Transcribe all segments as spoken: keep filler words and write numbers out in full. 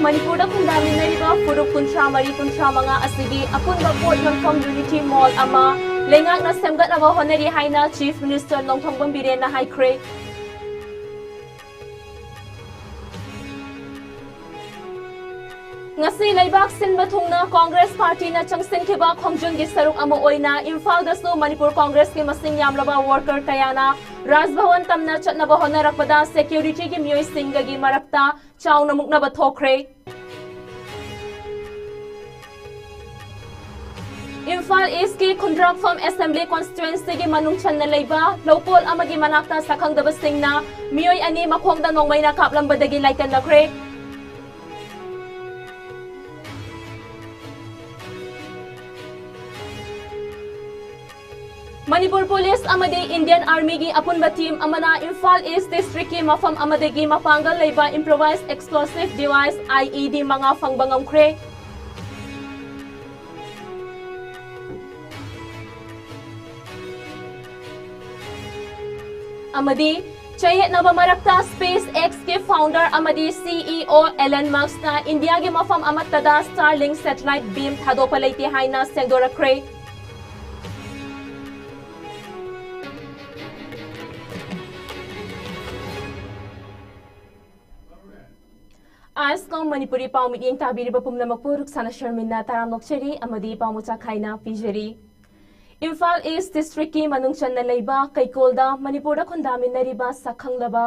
ꯃꯅꯤꯄꯨꯔꯗ ꯈꯨꯟꯗꯥꯃꯤꯟꯅꯔꯤꯕ ꯐꯨꯔꯨꯞ ꯀꯨꯟꯊ꯭ꯔꯥ ꯃꯔꯤ ꯀꯨꯟꯊ꯭ꯔꯥ ꯃꯉꯥ ꯑꯁꯤꯒꯤ ꯑꯄꯨꯟꯕ ꯄꯣꯠ ꯌꯣꯟꯐꯝ ꯌꯨꯅꯤꯇꯤ ꯃꯣꯜ ꯑꯃ ꯂꯩꯉꯥꯛꯅ ꯁꯦꯝꯒꯠꯅꯕ ꯍꯣꯠꯅꯔꯤ ꯍꯥꯏꯅ ꯆꯤꯐ ꯃꯤꯅꯤꯁꯇꯔ ꯅꯣꯡꯊꯣꯝꯕꯝ ꯕꯤꯔꯦꯟꯅ ꯍꯥꯏꯈ꯭ꯔꯦ꯫ ꯉꯁꯤ ꯂꯩꯕꯥꯛ ꯁꯤꯟꯕ ꯊꯨꯡꯅ ꯀꯣꯡꯒ꯭ꯔꯦꯁ ꯄꯥꯔꯇꯤꯅ ꯆꯪꯁꯤꯟꯈꯤꯕ ꯈꯣꯡꯖꯪꯒꯤ ꯁꯔꯨꯛ ꯑꯃ ꯑꯣꯏꯅ ꯏꯝꯐꯥꯜꯗꯁꯨ ꯃꯅꯤꯄꯨꯔ ꯀꯣꯡꯒ꯭ꯔꯦꯁꯀꯤ ꯃꯁꯤꯡ ꯌꯥꯝꯂꯕ ꯋꯥꯔꯀꯔ ꯀꯌꯥꯅ ꯔꯥꯖꯚꯋꯟ ꯇꯝꯅ ꯆꯠꯅꯕ ꯍꯣꯠꯅꯔꯛꯄꯗ ꯁꯦꯀ꯭ꯌꯨꯔꯤꯇꯤꯒꯤ ꯃꯤꯑꯣꯏꯁꯤꯡꯒꯒꯤ ꯃꯔꯛꯇ ꯆꯥꯎꯅ ꯃꯨꯛꯅꯕ ꯊꯣꯛꯈ꯭ꯔꯦ꯫ ꯏꯝꯐꯥꯜ ꯏꯁꯀꯤ ꯈꯨꯟꯗ꯭ꯔꯥꯛꯐꯝ ꯑꯦꯁꯦꯝꯕ꯭ꯂꯤ ꯀꯣꯟꯁꯇꯤꯇ꯭ꯋꯦꯟꯁꯤꯒꯤ ꯃꯅꯨꯡ ꯆꯟꯅ ꯂꯩꯕ ꯂꯧꯀꯣꯜ ꯑꯃꯒꯤ ꯃꯅꯥꯛꯇ ꯁꯛꯈꯪꯗꯕꯁꯤꯡꯅ ꯃꯤꯑꯣꯏ ꯑꯅꯤ ꯃꯈꯣꯡꯗ ꯅꯣꯡꯃꯩꯅ ꯀꯥꯞꯂꯝꯕꯗꯒꯤ ꯂꯥꯏꯀꯠꯅꯈ꯭ꯔꯦ꯫ ꯃꯅꯤꯄꯨꯔ ꯄꯨꯂꯤꯁ ꯑꯃꯗꯤ ꯏꯟꯗꯤꯌꯟ ꯑꯥꯔꯃꯤꯒꯤ ꯑꯄꯨꯟꯕ ꯇꯤꯝ ꯑꯃꯅ ꯏꯝꯐꯥꯜ ꯏꯁ ꯗꯤꯁꯇ꯭ꯔꯤꯛꯀꯤ ꯃꯐꯝ ꯑꯃꯗꯒꯤ ꯃꯄꯥꯡꯒꯜ ꯂꯩꯕ ꯏꯝꯄ꯭ꯔꯣꯚꯥꯏꯖ ꯑꯦꯛꯁꯄ꯭ꯂꯣꯁꯤꯚ ꯗꯤꯚꯥꯏꯁ, ꯑꯥꯏ ꯏ ꯗꯤ, ꯃꯉꯥ ꯐꯪꯕ ꯉꯝꯈ꯭ꯔꯦ꯫ ꯑꯃꯗꯤ ꯆꯌꯦꯠꯅꯕ ꯃꯔꯛꯇ ꯁ꯭ꯄꯦꯁ ꯑꯦꯛꯁꯀꯤ ꯐꯥꯎꯟꯗꯔ ꯑꯃꯗꯤ ꯁꯤ ꯏ ꯑꯣ ꯑꯦꯂꯟ ꯃꯁꯛꯅ ꯏꯟꯗꯤꯌꯥꯒꯤ ꯃꯐꯝ ꯑꯃꯠꯇꯗ ꯁ꯭ꯇꯥꯔꯂꯤꯡ ꯁꯦꯇꯦꯂꯥꯏꯠ ꯕꯤꯝ ꯊꯥꯗꯣꯛꯄ ꯂꯩꯇꯦ ꯍꯥꯏꯅ ꯁꯦꯡꯗꯣꯔꯛꯈ꯭ꯔꯦ꯫ ꯑꯥꯏ ꯑꯦꯁ ꯀꯣꯝ ꯃꯅꯤꯄꯨꯔꯤ ꯄꯥꯎ ꯃꯤꯠꯌꯦꯡ ꯇꯥꯕꯤꯔꯤꯕ ꯄꯨꯝꯅꯃꯛꯄꯨ ꯔꯨꯛꯁꯥꯅ ꯁꯔꯃꯤꯟꯅ ꯇꯔꯥꯝꯅ ꯑꯣꯛꯆꯔꯤ ꯑꯃꯗꯤ ꯄꯥꯎ ꯃꯆꯥ ꯈꯥꯏꯅ ꯄꯤꯖꯔꯤ꯫ ꯏꯝꯐꯥꯜ ꯏꯁ ꯗꯤꯁꯇ꯭ꯔꯤꯛꯀꯤ ꯃꯅꯨꯡ ꯆꯟꯅ ꯂꯩꯕ ꯀꯩꯀꯣꯜꯗ ꯃꯅꯤꯄꯨꯔꯗ ꯈꯨꯟꯗꯥꯃꯤꯟꯅꯔꯤꯕ ꯁꯛꯈꯪꯂꯕ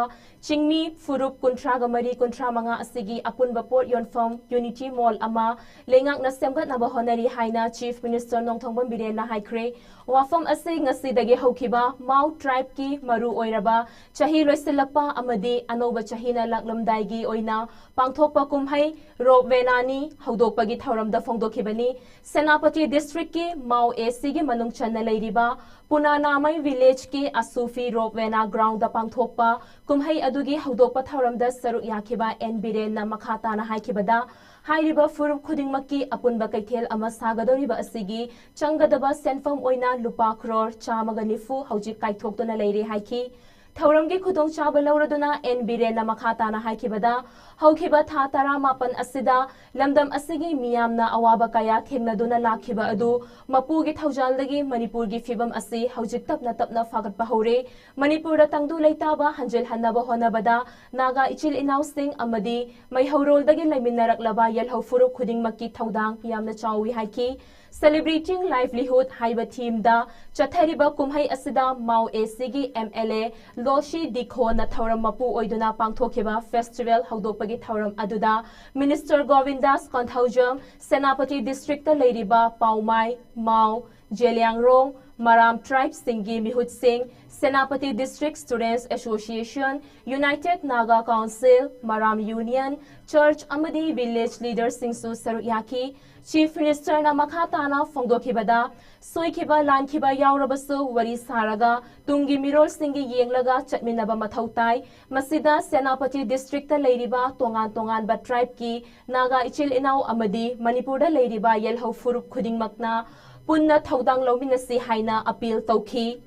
ꯆꯤꯡꯃꯤ ꯐꯨꯔꯨꯞ ꯀꯨꯟꯊ꯭ꯔꯥꯒ ꯃꯔꯤ ꯀꯨꯟꯊ꯭ꯔꯥ ꯃꯉꯥ ꯑꯁꯤꯒꯤ ꯑꯄꯨꯟꯕ ꯄꯣꯠ ꯌꯣꯟꯐꯝ ꯌꯨꯅꯤꯇꯤ ꯃꯣꯜ ꯑꯃ ꯂꯩꯉꯥꯛꯅ ꯁꯦꯝꯒꯠꯅꯕ ꯍꯣꯠꯅꯔꯤ ꯍꯥꯏꯅ ꯆꯤꯐ ꯃꯤꯅꯤꯁꯇꯔ ꯅꯣꯡꯊꯣꯝꯕꯝ ꯕꯤꯔꯦꯟꯅ ꯍꯥꯏꯈ꯭ꯔꯦ꯫ ꯋꯥꯐꯝ ꯑꯁꯤ ꯉꯁꯤꯗꯒꯤ ꯍꯧꯈꯤꯕ ꯃꯥꯎ ꯇ꯭ꯔꯥꯏꯕꯀꯤ ꯃꯔꯨ ꯑꯣꯏꯔꯕ ꯆꯍꯤ ꯂꯣꯏꯁꯤꯜꯂꯛꯄ ꯑꯃꯗꯤ ꯑꯅꯧꯕ ꯆꯍꯤꯅ ꯂꯥꯛꯂꯝꯗꯥꯏꯒꯤ ꯑꯣꯏꯅ ꯄꯥꯡꯊꯣꯛꯄ ꯀꯨꯝꯍꯩ ꯔꯣꯞ ꯋꯦꯅꯥꯅꯤ ꯍꯧꯗꯣꯛꯄꯒꯤ ꯊꯧꯔꯝꯗ ꯐꯣꯡꯗꯣꯛꯈꯤꯕꯅꯤ꯫ ꯁꯦꯅꯥꯄꯇꯤ ꯗꯤꯁꯇ꯭ꯔꯤꯛꯀꯤ ꯃꯥꯎ ꯑꯦ ꯁꯤꯒꯤ ꯃꯅꯨꯡ ꯆꯟꯅ ꯂꯩꯔꯤꯕ ꯄꯨꯅꯥꯅꯥꯃꯩ ꯚꯤꯂꯦꯖꯀꯤ ꯑꯁꯨꯐꯤ ꯔꯣꯞ ꯋꯦꯅꯥ ꯒ꯭ꯔꯥꯎꯟꯗ ꯄꯥꯡꯊꯣꯛꯄ ꯀꯨꯝꯍꯩ ꯑꯗꯨꯒꯤ ꯍꯧꯗꯣꯛꯄ ꯊꯧꯔꯝꯗ ꯁꯔꯨꯛ ꯌꯥꯈꯤꯕ ꯑꯦꯟ ꯕꯤꯔꯦꯟꯅ ꯃꯈꯥ ꯇꯥꯅ ꯍꯥꯏꯈꯤꯕꯗ, ꯍꯥꯏꯔꯤꯕ ꯐꯨꯔꯨꯞ ꯈꯨꯗꯤꯡꯃꯛꯀꯤ ꯑꯄꯨꯟꯕ ꯀꯩꯊꯦꯜ ꯑꯃ ꯁꯥꯒꯗꯧꯔꯤꯕ ꯑꯁꯤꯒꯤ ꯆꯪꯒꯗꯕ ꯁꯦꯟꯐꯝ ꯑꯣꯏꯅ ꯂꯨꯄꯥ ꯀ꯭ꯔꯣꯔ ꯆꯥꯝꯃꯒ ꯅꯤꯐꯨ ꯍꯧꯖꯤꯛ ꯀꯥꯏꯊꯣꯛꯇꯨꯅ ꯂꯩꯔꯦ ꯍꯥꯏꯈꯤ꯫ ꯊꯧꯔꯝꯒꯤ ꯈꯨꯗꯣꯡꯆꯥꯕ ꯂꯧꯔꯗꯨꯅ ꯑꯦꯟ ꯕꯤꯔꯦꯟꯅ ꯃꯈꯥ ꯇꯥꯅ ꯍꯥꯏꯈꯤꯕꯗ, ꯍꯧꯈꯤꯕ ꯊꯥ ꯇꯔꯥꯃꯥꯄꯟ ꯑꯁꯤꯗ ꯂꯝꯗꯝ ꯑꯁꯤꯒꯤ ꯃꯤꯌꯥꯝꯅ ꯑꯋꯥꯕ ꯀꯌꯥ ꯊꯦꯡꯅꯗꯨꯅ ꯂꯥꯛꯈꯤꯕ ꯑꯗꯨ ꯃꯄꯨꯒꯤ ꯊꯧꯖꯥꯜꯗꯒꯤ ꯃꯅꯤꯄꯨꯔꯒꯤ ꯐꯤꯕꯝ ꯑꯁꯤ ꯍꯧꯖꯤꯛ ꯇꯞꯅ ꯇꯞꯅ ꯐꯒꯠꯄ ꯍꯧꯔꯦ꯫ ꯃꯅꯤꯄꯨꯔꯗ ꯇꯪꯗꯨ ꯂꯩꯇꯥꯕ ꯍꯟꯖꯤꯜꯍꯟꯅꯕ ꯍꯣꯠꯅꯕꯗ ꯅꯥꯒꯥ ꯏꯆꯤꯜ ꯏꯅꯥꯎꯁꯤꯡ ꯑꯃꯗꯤ ꯃꯩꯍꯧꯔꯣꯜꯗꯒꯤ ꯂꯩꯃꯤꯟꯅꯔꯛꯂꯕ ꯌꯦꯜꯍꯧ ꯐꯨꯔꯨꯞ ꯈꯨꯗꯤꯡꯃꯛꯀꯤ ꯊꯧꯗꯥꯡ ꯌꯥꯝꯅ ꯆꯥꯎꯏ ꯍꯥꯏꯈꯤ꯫ Celebrating Livelihood ꯍꯥꯏꯕ theme ꯗ ꯆꯠꯊꯔꯤꯕ ꯀꯨꯝꯍꯩ ꯑꯁꯤꯗ ꯃꯥꯎ ꯑꯦ ꯁꯤꯒꯤ ꯑꯦꯝ ꯑꯦꯜ ꯑꯦ ꯂꯣꯁꯤ ꯗꯤꯈꯣꯅ ꯊꯧꯔꯝ ꯃꯄꯨ ꯑꯣꯏꯗꯨꯅ ꯄꯥꯡꯊꯣꯛꯈꯤꯕ festival ꯍꯧꯗꯣꯛꯄꯒꯤ ꯊꯧꯔꯝ ꯑꯗꯨꯗ Minister ꯒꯣꯕꯤꯟꯗꯥꯁ ꯀꯣꯟꯊꯧꯖꯝ, ꯁꯦꯅꯥꯄꯇꯤ district ꯇ ꯂꯩꯔꯤꯕ ꯄꯥꯎꯃꯥꯏ, ꯃꯥꯎ, ꯖꯦꯂꯤꯌꯥꯡꯔꯣꯡ, ꯃꯔꯥꯝ tribe ꯁꯤꯡꯒꯤ ꯃꯤꯍꯨꯠꯁꯤꯡ, Senapati District Students Association, United Naga Council, ꯃꯔꯥꯝ Union, church ꯑꯃꯗꯤ village leader ꯁꯤꯡꯁꯨ ꯁꯔꯨꯛ ꯌꯥꯈꯤ꯫ Chief Minister ꯅ ꯃꯈꯥ ꯇꯥꯅ ꯐꯣꯡꯗꯣꯛꯈꯤꯕꯗ, ꯁꯣꯏꯈꯤꯕ ꯂꯥꯟꯈꯤꯕ ꯌꯥꯎꯔꯕꯁꯨ ꯋꯥꯔꯤ ꯁꯥꯔꯒ ꯇꯨꯡꯒꯤ ꯃꯤꯔꯣꯜꯁꯤꯡꯒꯤ ꯌꯦꯡꯂꯒ ꯆꯠꯃꯤꯟꯅꯕ ꯃꯊꯧ ꯇꯥꯏ꯫ ꯃꯁꯤꯗ ꯁꯦꯅꯥꯄꯇꯤ district ꯇ ꯂꯩꯔꯤꯕ ꯇꯣꯉꯥꯟ ꯇꯣꯉꯥꯟꯕ tribe ꯀꯤ ꯅꯥꯒꯥ ꯏꯆꯤꯜ ꯏꯅꯥꯎ ꯑꯃꯗꯤ ꯃꯅꯤꯄꯨꯔꯗ ꯂꯩꯔꯤꯕ ꯌꯦꯜꯍꯧ ꯐꯨꯔꯨꯞ ꯈꯨꯗꯤꯡꯃꯛꯅ ꯄꯨꯟꯅ ꯊꯧꯗꯥꯡ ꯂꯧꯃꯤꯟꯅꯁꯤ ꯍꯥꯏꯅ appeal ꯇꯧꯈꯤ꯫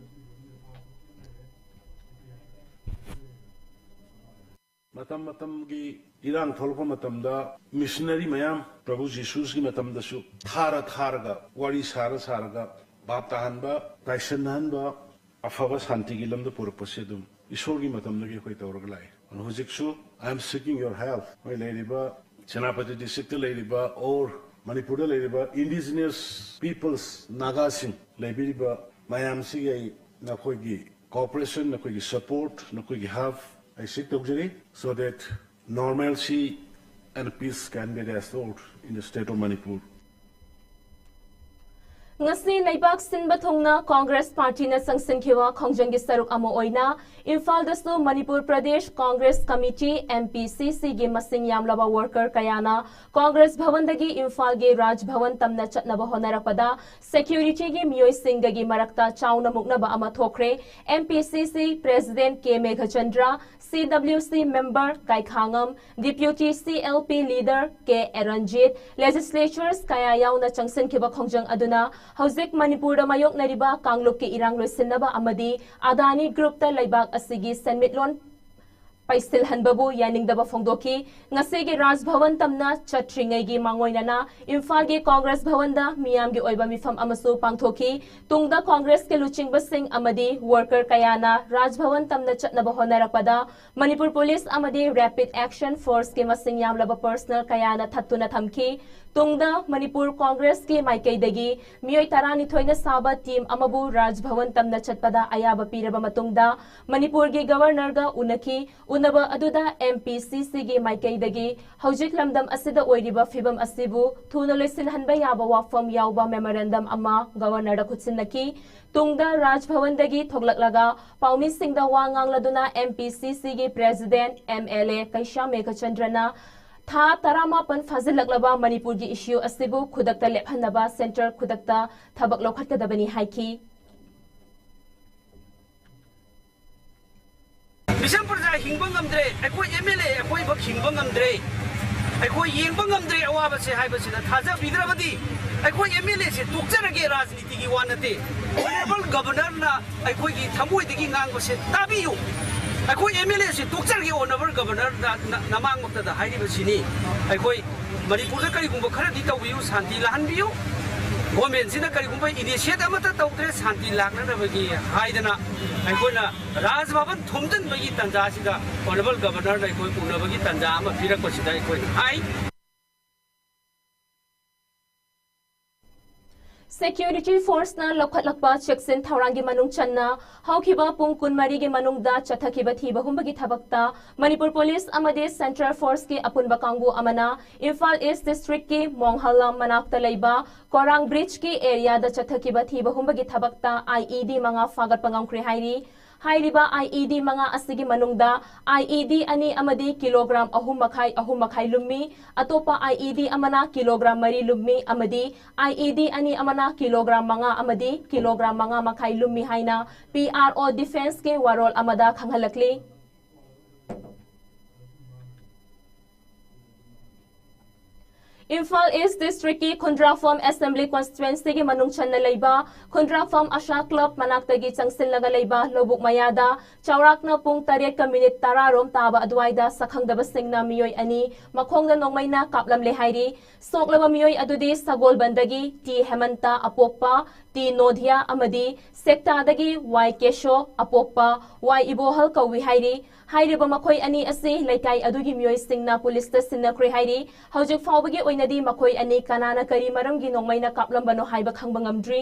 ꯃꯇꯝ ꯃꯇꯝꯒꯤ ꯏꯔꯥꯡ ꯊꯣꯛꯂꯛꯄ ꯃꯇꯝꯗ missionary ꯃꯌꯥꯝ ꯄ꯭ꯔꯚꯨ ꯖꯤꯁꯨꯒꯤ ꯃꯇꯝꯗꯁꯨ ꯊꯥꯔ ꯊꯥꯔꯒ ꯋꯥꯔꯤ ꯁꯥꯔ ꯁꯥꯔꯒ ꯚꯥꯞ ꯇꯥꯍꯟꯕ, ꯇꯥꯏꯁꯟꯅꯍꯟꯕ, ꯑꯐꯕ ꯁꯥꯟꯇꯤꯒꯤ ꯂꯝꯗ ꯄꯨꯔꯛꯄꯁꯦ ꯑꯗꯨꯝ ꯏꯁꯣꯔꯒꯤ ꯃꯇꯝꯗꯒꯤ ꯑꯩꯈꯣꯏ ꯇꯧꯔꯒ ꯂꯥꯛꯑꯦ꯫ ꯑꯗꯨꯅ ꯍꯧꯖꯤꯛꯁꯨ I am seeking your help꯫ ꯑꯩꯈꯣꯏ ꯂꯩꯔꯤꯕ ꯁꯦꯅꯥꯄꯇꯤ district ꯇ ꯂꯩꯔꯤꯕ or ꯃꯅꯤꯄꯨꯔꯗ ꯂꯩꯔꯤꯕ indigenous peoples ꯅꯥꯒꯥꯁꯤꯡ ꯂꯩꯕꯤꯔꯤꯕ ꯃꯌꯥꯝꯁꯤꯒꯤ ꯑꯩ ꯅꯈꯣꯏꯒꯤ cooperation, ꯅꯈꯣꯏꯒꯤ support, ꯅꯈꯣꯏꯒꯤ help ꯑꯩ seek ꯇꯧꯖꯔꯤ, so that normalcy and peace can be restored in the state of Manipur꯫ ꯉꯁꯤ ꯂꯩꯕꯥꯛ ꯁꯤꯟꯕ ꯊꯨꯡꯅ Congress party ꯅ ꯆꯪꯁꯤꯟꯈꯤꯕ ꯈꯣꯡꯖꯪꯒꯤ ꯁꯔꯨꯛ ꯑꯃ ꯑꯣꯏꯅ ꯏꯝꯐꯥꯜꯗꯁꯨ Manipur Pradesh Congress Committee, M P C C ꯒꯤ ꯃꯁꯤꯡ ꯌꯥꯝꯂꯕ worker ꯀꯌꯥꯅ Congress ꯚꯕꯟꯗꯒꯤ ꯏꯝꯐꯥꯜꯒꯤ ꯔꯥꯖ ꯚꯕꯟ ꯇꯝꯅ ꯆꯠꯅꯕ ꯍꯣꯠꯅꯔꯛꯄꯗ security ꯒꯤ ꯃꯤꯑꯣꯏꯁꯤꯡꯗꯒꯤ ꯃꯔꯛꯇ ꯆꯥꯎꯅ ꯃꯨꯛꯅꯕ ꯑꯃ ꯊꯣꯛꯈ꯭ꯔꯦ꯫ M P C C President K Meghachandra, C W C member ꯀꯥꯏꯈꯥꯉꯝ, Deputy C L P leader K ꯑꯦꯔꯟꯖꯤꯠ, legislators ꯀꯌꯥ ꯌꯥꯎꯅ ꯆꯪꯁꯤꯟꯈꯤꯕ ꯈꯣꯡꯖꯪ ꯑꯗꯨꯅ ꯍꯧꯖꯤꯛ ꯃꯅꯤꯄꯨꯔꯗ ꯃꯥꯌꯣꯛꯅꯔꯤꯕ ꯀꯥꯡꯂꯨꯞꯀꯤ ꯏꯔꯥꯡ ꯂꯣꯏꯁꯤꯟꯅꯕ ꯑꯃꯗꯤ ꯑꯗꯥꯅꯤ ꯒ꯭ꯔꯨꯞꯇ ꯂꯩꯕꯥꯛ ꯑꯁꯤꯒꯤ ꯁꯦꯟꯃꯤꯠꯂꯣꯟ ꯄꯩꯁꯤꯜꯍꯟꯕꯕꯨ ꯌꯥꯅꯤꯡꯗꯕ ꯐꯣꯡꯗꯣꯛꯈꯤ꯫ ꯉꯁꯤꯒꯤ ꯔꯥꯖ ꯚꯋꯟ ꯇꯝꯅ ꯆꯠꯇ꯭ꯔꯤꯉꯩꯒꯤ ꯃꯥꯡꯑꯣꯏꯅꯅ ꯏꯝꯐꯥꯜꯒꯤ ꯀꯣꯡꯒ꯭ꯔꯦꯁ ꯚꯋꯟꯗ ꯃꯤꯌꯥꯝꯒꯤ ꯑꯣꯏꯕ ꯃꯤꯐꯝ ꯑꯃꯁꯨ ꯄꯥꯡꯊꯣꯛꯈꯤ꯫ ꯇꯨꯡꯗ ꯀꯣꯡꯒ꯭ꯔꯦꯁꯀꯤ ꯂꯨꯆꯤꯡꯕꯁꯤꯡ ꯑꯃꯗꯤ ꯋꯥꯔꯀꯔ ꯀꯌꯥꯅ ꯔꯥꯖ ꯚꯋꯟ ꯇꯝꯅ ꯆꯠꯅꯕ ꯍꯣꯠꯅꯔꯛꯄꯗ ꯃꯅꯤꯄꯨꯔ ꯄꯨꯂꯤꯁ ꯑꯃꯗꯤ ꯔꯦꯄꯤꯗ ꯑꯦꯛꯁꯟ ꯐꯣꯔꯁꯀꯤ ꯃꯁꯤꯡ ꯌꯥꯝꯂꯕ ꯄꯔꯁꯅꯦꯜ ꯀꯌꯥꯅ ꯊꯠꯇꯨꯅ ꯊꯝꯈꯤ꯫ ꯇꯨꯡꯗ ꯃꯅꯤꯄꯨꯔ ꯀꯣꯡꯒ꯭ꯔꯦꯁꯀꯤ ꯃꯥꯏꯀꯩꯗꯒꯤ ꯃꯤꯑꯣꯏ ꯇꯔꯥꯅꯤꯊꯣꯏꯅ ꯁꯥꯕ ꯇꯤꯝ ꯑꯃꯕꯨ ꯔꯥꯖ ꯚꯋꯟ ꯇꯝꯅ ꯆꯠꯄꯗ ꯑꯌꯥꯕ ꯄꯤꯔꯕ ꯃꯇꯨꯡꯗ ꯃꯅꯤꯄꯨꯔꯒꯤ ꯒꯕꯔꯅꯔꯒ ꯎꯅꯈꯤ꯫ ꯎꯅꯕ ꯑꯗꯨꯗ ꯑꯦꯝ ꯄꯤ ꯁꯤ ꯁꯤꯒꯤ ꯃꯥꯏꯀꯩꯗꯒꯤ ꯍꯧꯖꯤꯛ ꯂꯝꯗꯝ ꯑꯁꯤꯗ ꯑꯣꯏꯔꯤꯕ ꯐꯤꯕꯝ ꯑꯁꯤꯕꯨ ꯊꯨꯅ ꯂꯣꯏꯁꯤꯟꯍꯟꯕ ꯌꯥꯕ ꯋꯥꯐꯝ ꯌꯥꯎꯕ ꯃꯦꯃꯣꯔꯦꯟꯗꯝ ꯑꯃ ꯒꯕꯔꯅꯔꯗ ꯈꯨꯠꯁꯤꯟꯅꯈꯤ꯫ ꯇꯨꯡꯗ ꯔꯥꯖ ꯚꯋꯟꯗꯒꯤ ꯊꯣꯛꯂꯛꯂꯒ ꯄꯥꯎꯃꯤꯁꯤꯡꯗ ꯋꯥ ꯉꯥꯡꯂꯗꯨꯅ ꯑꯦꯝ ꯄꯤ ꯁꯤ ꯁꯤꯒꯤ ꯄ꯭ꯔꯦꯁꯤꯗꯦꯟꯠ ꯑꯦꯝ ꯑꯦꯜ ꯑꯦ ꯀꯩꯁꯥꯝ ꯃꯦꯘꯆꯟꯗ꯭ꯔꯅ ꯊꯥ ꯇꯔꯥꯃꯥꯄꯟ ꯐꯥꯖꯤꯜꯂꯛꯂꯕ ꯃꯅꯤꯄꯨꯔꯒꯤ ꯏꯁꯨ ꯑꯁꯤꯕꯨ ꯈꯨꯗꯛꯇ ꯂꯦꯞꯍꯟꯅꯕ ꯁꯦꯟꯇꯔ ꯈꯨꯗꯛꯇ ꯊꯕꯛ ꯂꯧꯈꯠꯀꯗꯕꯅꯤ ꯍꯥꯏꯈꯤ꯫ ꯃꯤꯁꯝ ꯄ꯭ꯔꯖꯥ ꯍꯤꯡꯕ ꯉꯝꯗ꯭ꯔꯦ, ꯑꯩꯈꯣꯏ ꯑꯦꯝ ꯑꯦꯜ ꯑꯦ ꯑꯩꯈꯣꯏ ꯐꯛ ꯍꯤꯡꯕ ꯉꯝꯗ꯭ꯔꯦ, ꯑꯩꯈꯣꯏ ꯌꯦꯡꯕ ꯉꯝꯗ꯭ꯔꯦ ꯑꯋꯥꯕꯁꯦ ꯍꯥꯏꯕꯁꯤꯗ ꯊꯥꯖꯕꯤꯗ꯭ꯔꯕꯗꯤ ꯑꯩꯈꯣꯏ ꯑꯦꯝ ꯑꯦꯜ ꯑꯦꯁꯦ ꯇꯣꯛꯆꯔꯒꯦ꯫ ꯔꯥꯖꯅꯤꯇꯤꯒꯤ ꯋꯥ ꯅꯠꯇꯦ꯫ ꯑꯣꯅꯔꯦꯕꯜ ꯒꯕꯔꯅꯔꯅ ꯑꯩꯈꯣꯏꯒꯤ ꯊꯃꯣꯏꯗꯒꯤ ꯉꯥꯡꯕꯁꯦ ꯇꯥꯕꯤꯌꯨ꯫ ꯑꯩꯈꯣꯏ ꯑꯦꯝ ꯑꯦꯜ ꯑꯦꯁꯦ ꯇꯣꯛꯆꯔꯒꯦ ꯑꯣꯅꯔꯦꯕꯜ ꯒꯕꯔꯅꯔꯅ ꯅ- ꯅꯃꯥꯡꯃꯛꯇꯗ ꯍꯥꯏꯔꯤꯕꯁꯤꯅꯤ꯫ ꯑꯩꯈꯣꯏ ꯃꯅꯤꯄꯨꯔꯗ ꯀꯔꯤꯒꯨꯝꯕ ꯈꯔꯗꯤ ꯇꯧꯕꯤꯌꯨ, ꯁꯥꯟꯇꯤ ꯂꯥꯛꯍꯟꯕꯤꯌꯨ꯫ ꯒꯣꯔꯃꯦꯟꯁꯤꯅ ꯀꯔꯤꯒꯨꯝꯕ ꯏꯅꯤꯁꯤꯌꯦꯠ ꯑꯃꯠꯇ ꯇꯧꯗ꯭ꯔꯦ ꯁꯥꯟꯇꯤ ꯂꯥꯛꯅꯅꯕꯒꯤ ꯍꯥꯏꯗꯅ ꯑꯩꯈꯣꯏꯅ ꯔꯥꯖ ꯚꯕꯟ ꯊꯨꯝꯖꯤꯟꯕꯒꯤ ꯇꯥꯟꯖꯥꯁꯤꯗ ꯑꯣꯅꯔꯦꯕꯜ ꯒꯕꯔꯅꯔꯅ ꯑꯩꯈꯣꯏ ꯎꯅꯕꯒꯤ ꯇꯥꯟꯖꯥ ꯑꯃ ꯄꯤꯔꯛꯄꯁꯤꯗ ꯑꯩꯈꯣꯏꯅ ꯍꯥꯏ꯫ ꯁꯦꯀ꯭ꯌꯨꯔꯤꯇꯤ ꯐꯣꯔꯁꯅ ꯂꯧꯈꯠꯂꯛꯄ ꯆꯦꯛꯁꯤꯟ ꯊꯧꯔꯥꯡꯒꯤ ꯃꯅꯨꯡ ꯆꯟꯅ ꯍꯧꯈꯤꯕ ꯄꯨꯡ ꯀꯨꯟꯃꯔꯤꯒꯤ ꯃꯅꯨꯡꯗ ꯆꯠꯊꯈꯤꯕ ꯊꯤꯕ ꯍꯨꯝꯕꯒꯤ ꯊꯕꯛꯇ ꯃꯅꯤꯄꯨꯔ ꯄꯨꯂꯤꯁ ꯑꯃꯗꯤ ꯁꯦꯟꯇ꯭ꯔꯦꯜ ꯐꯣꯔꯁꯀꯤ ꯑꯄꯨꯟꯕ ꯀꯥꯡꯕꯨ ꯑꯃꯅ ꯏꯝꯐꯥꯜ ꯏꯁ ꯗꯤꯁꯇ꯭ꯔꯤꯛꯀꯤ ꯃꯣꯡꯍꯜꯂꯝ ꯃꯅꯥꯛꯇ ꯂꯩꯕ ꯀꯣꯔꯥꯡ ꯕ꯭ꯔꯤꯖꯀꯤ ꯑꯦꯔꯤꯌꯥꯗ ꯆꯠꯊꯈꯤꯕ ꯊꯤꯕ ꯍꯨꯝꯕꯒꯤ ꯊꯕꯛꯇ ꯑꯥꯏ ꯏ ꯗꯤ ꯃꯉꯥ ꯐꯥꯒꯠꯄ ꯉꯝꯈ꯭ꯔꯦ ꯍꯥꯏꯔꯤ꯫ ꯍꯥꯏꯔꯤꯕ ꯑꯥꯏ ꯏ ꯗꯤ ꯃꯉꯥ ꯑꯁꯤꯒꯤ ꯃꯅꯨꯡꯗ ꯑꯥꯏ ꯏ ꯗꯤ ꯑꯅꯤ ꯑꯃꯗꯤ ꯀꯤꯂꯣꯒ꯭ꯔꯥꯝ ꯑꯍꯨꯝ ꯃꯈꯥꯏ, ꯑꯍꯨꯝ ꯃꯈꯥꯏ ꯂꯨꯝꯃꯤ, ꯑꯇꯣꯞꯄ ꯑꯥꯏ ꯏ ꯗꯤ ꯑꯃꯅ ꯀꯤꯂꯣꯒ꯭ꯔꯥꯝ ꯃꯔꯤ ꯂꯨꯝꯃꯤ ꯑꯃꯗꯤ ꯑꯥꯏ ꯏ ꯗꯤ ꯑꯅꯤ ꯑꯃꯅ ꯀꯤꯂꯣꯒ꯭ꯔꯥꯝ ꯃꯉꯥ ꯑꯃꯗꯤ ꯀꯤꯂꯣꯒ꯭ꯔꯥꯝ ꯃꯉꯥ ꯃꯈꯥꯏ ꯂꯨꯝꯃꯤ ꯍꯥꯏꯅ ꯄꯤ ꯑꯥꯔ ꯑꯣ ꯗꯤꯐꯦꯟꯁꯀꯤ ꯋꯥꯔꯣꯜ ꯑꯃꯗ ꯈꯪꯍꯜꯂꯛꯂꯤ꯫ ꯏꯝꯐꯥꯜ ꯏꯁ ꯗꯤꯁꯇ꯭ꯔꯤꯛꯀꯤ ꯈꯨꯟꯗ꯭ꯔꯥꯐꯝ ꯑꯦꯁꯦꯝꯕ꯭ꯂꯤ ꯀꯣꯟꯁꯇꯤꯇ꯭ꯋꯦꯟꯁꯤꯒꯤ ꯃꯅꯨꯡ ꯆꯟꯅ ꯂꯩꯕ ꯈꯨꯟꯗ꯭ꯔꯥꯐꯝ ꯑꯁꯥ ꯀ꯭ꯂꯕ ꯃꯅꯥꯛꯇꯒꯤ ꯆꯪꯁꯤꯜꯂꯒ ꯂꯩꯕ ꯂꯧꯕꯨꯛ ꯃꯌꯥꯗ ꯆꯥꯎꯔꯥꯛꯅ ꯄꯨꯡ ꯇꯔꯦꯠꯀ ꯃꯤꯅꯤꯠ ꯇꯔꯥ ꯔꯣꯝ ꯇꯥꯕ ꯑꯗꯨꯋꯥꯏꯗ ꯁꯛꯈꯪꯗꯕꯁꯤꯡꯅ ꯃꯤꯑꯣꯏ ꯑꯅꯤ ꯃꯈꯣꯡꯗ ꯅꯣꯡꯃꯩꯅ ꯀꯥꯞꯂꯝꯂꯦ ꯍꯥꯏꯔꯤ꯫ ꯁꯣꯛꯂꯕ ꯃꯤꯑꯣꯏ ꯑꯗꯨꯗꯤ ꯁꯒꯣꯜꯕꯟꯗꯒꯤ ꯇꯤ ꯍꯦꯃꯟꯇ ꯑꯄꯣꯛꯄ, ꯇꯤ ꯅꯣꯙꯤꯌꯥ ꯑꯃꯗꯤ ꯁꯦꯛꯇꯥꯗꯒꯤ ꯋꯥꯏ ꯀꯦꯁꯣ ꯑꯄꯣꯛꯄ, ꯋꯥꯏ ꯏꯕꯣꯍꯜ ꯀꯧꯏ ꯍꯥꯏꯔꯤ꯫ ꯍꯥꯏꯔꯤꯕ ꯃꯈꯣꯏ ꯑꯅꯤ ꯑꯁꯤ ꯂꯩꯀꯥꯏ ꯑꯗꯨꯒꯤ ꯃꯤꯑꯣꯏꯁꯤꯡꯅ ꯄꯨꯂꯤꯁꯇ ꯁꯤꯟꯅꯈ꯭ꯔꯦ ꯍꯥꯏꯔꯤ꯫ ꯍꯧꯖꯤꯛ ꯐꯥꯎꯕꯒꯤ ꯑꯣꯏꯅꯗꯤ ꯃꯈꯣꯏ ꯑꯅꯤ ꯀꯅꯥꯅ ꯀꯔꯤ ꯃꯔꯝꯒꯤ ꯅꯣꯡꯃꯩꯅ ꯀꯥꯞꯂꯝꯕꯅꯣ ꯍꯥꯏꯕ ꯈꯪꯕ ꯉꯝꯗ꯭ꯔꯤ꯫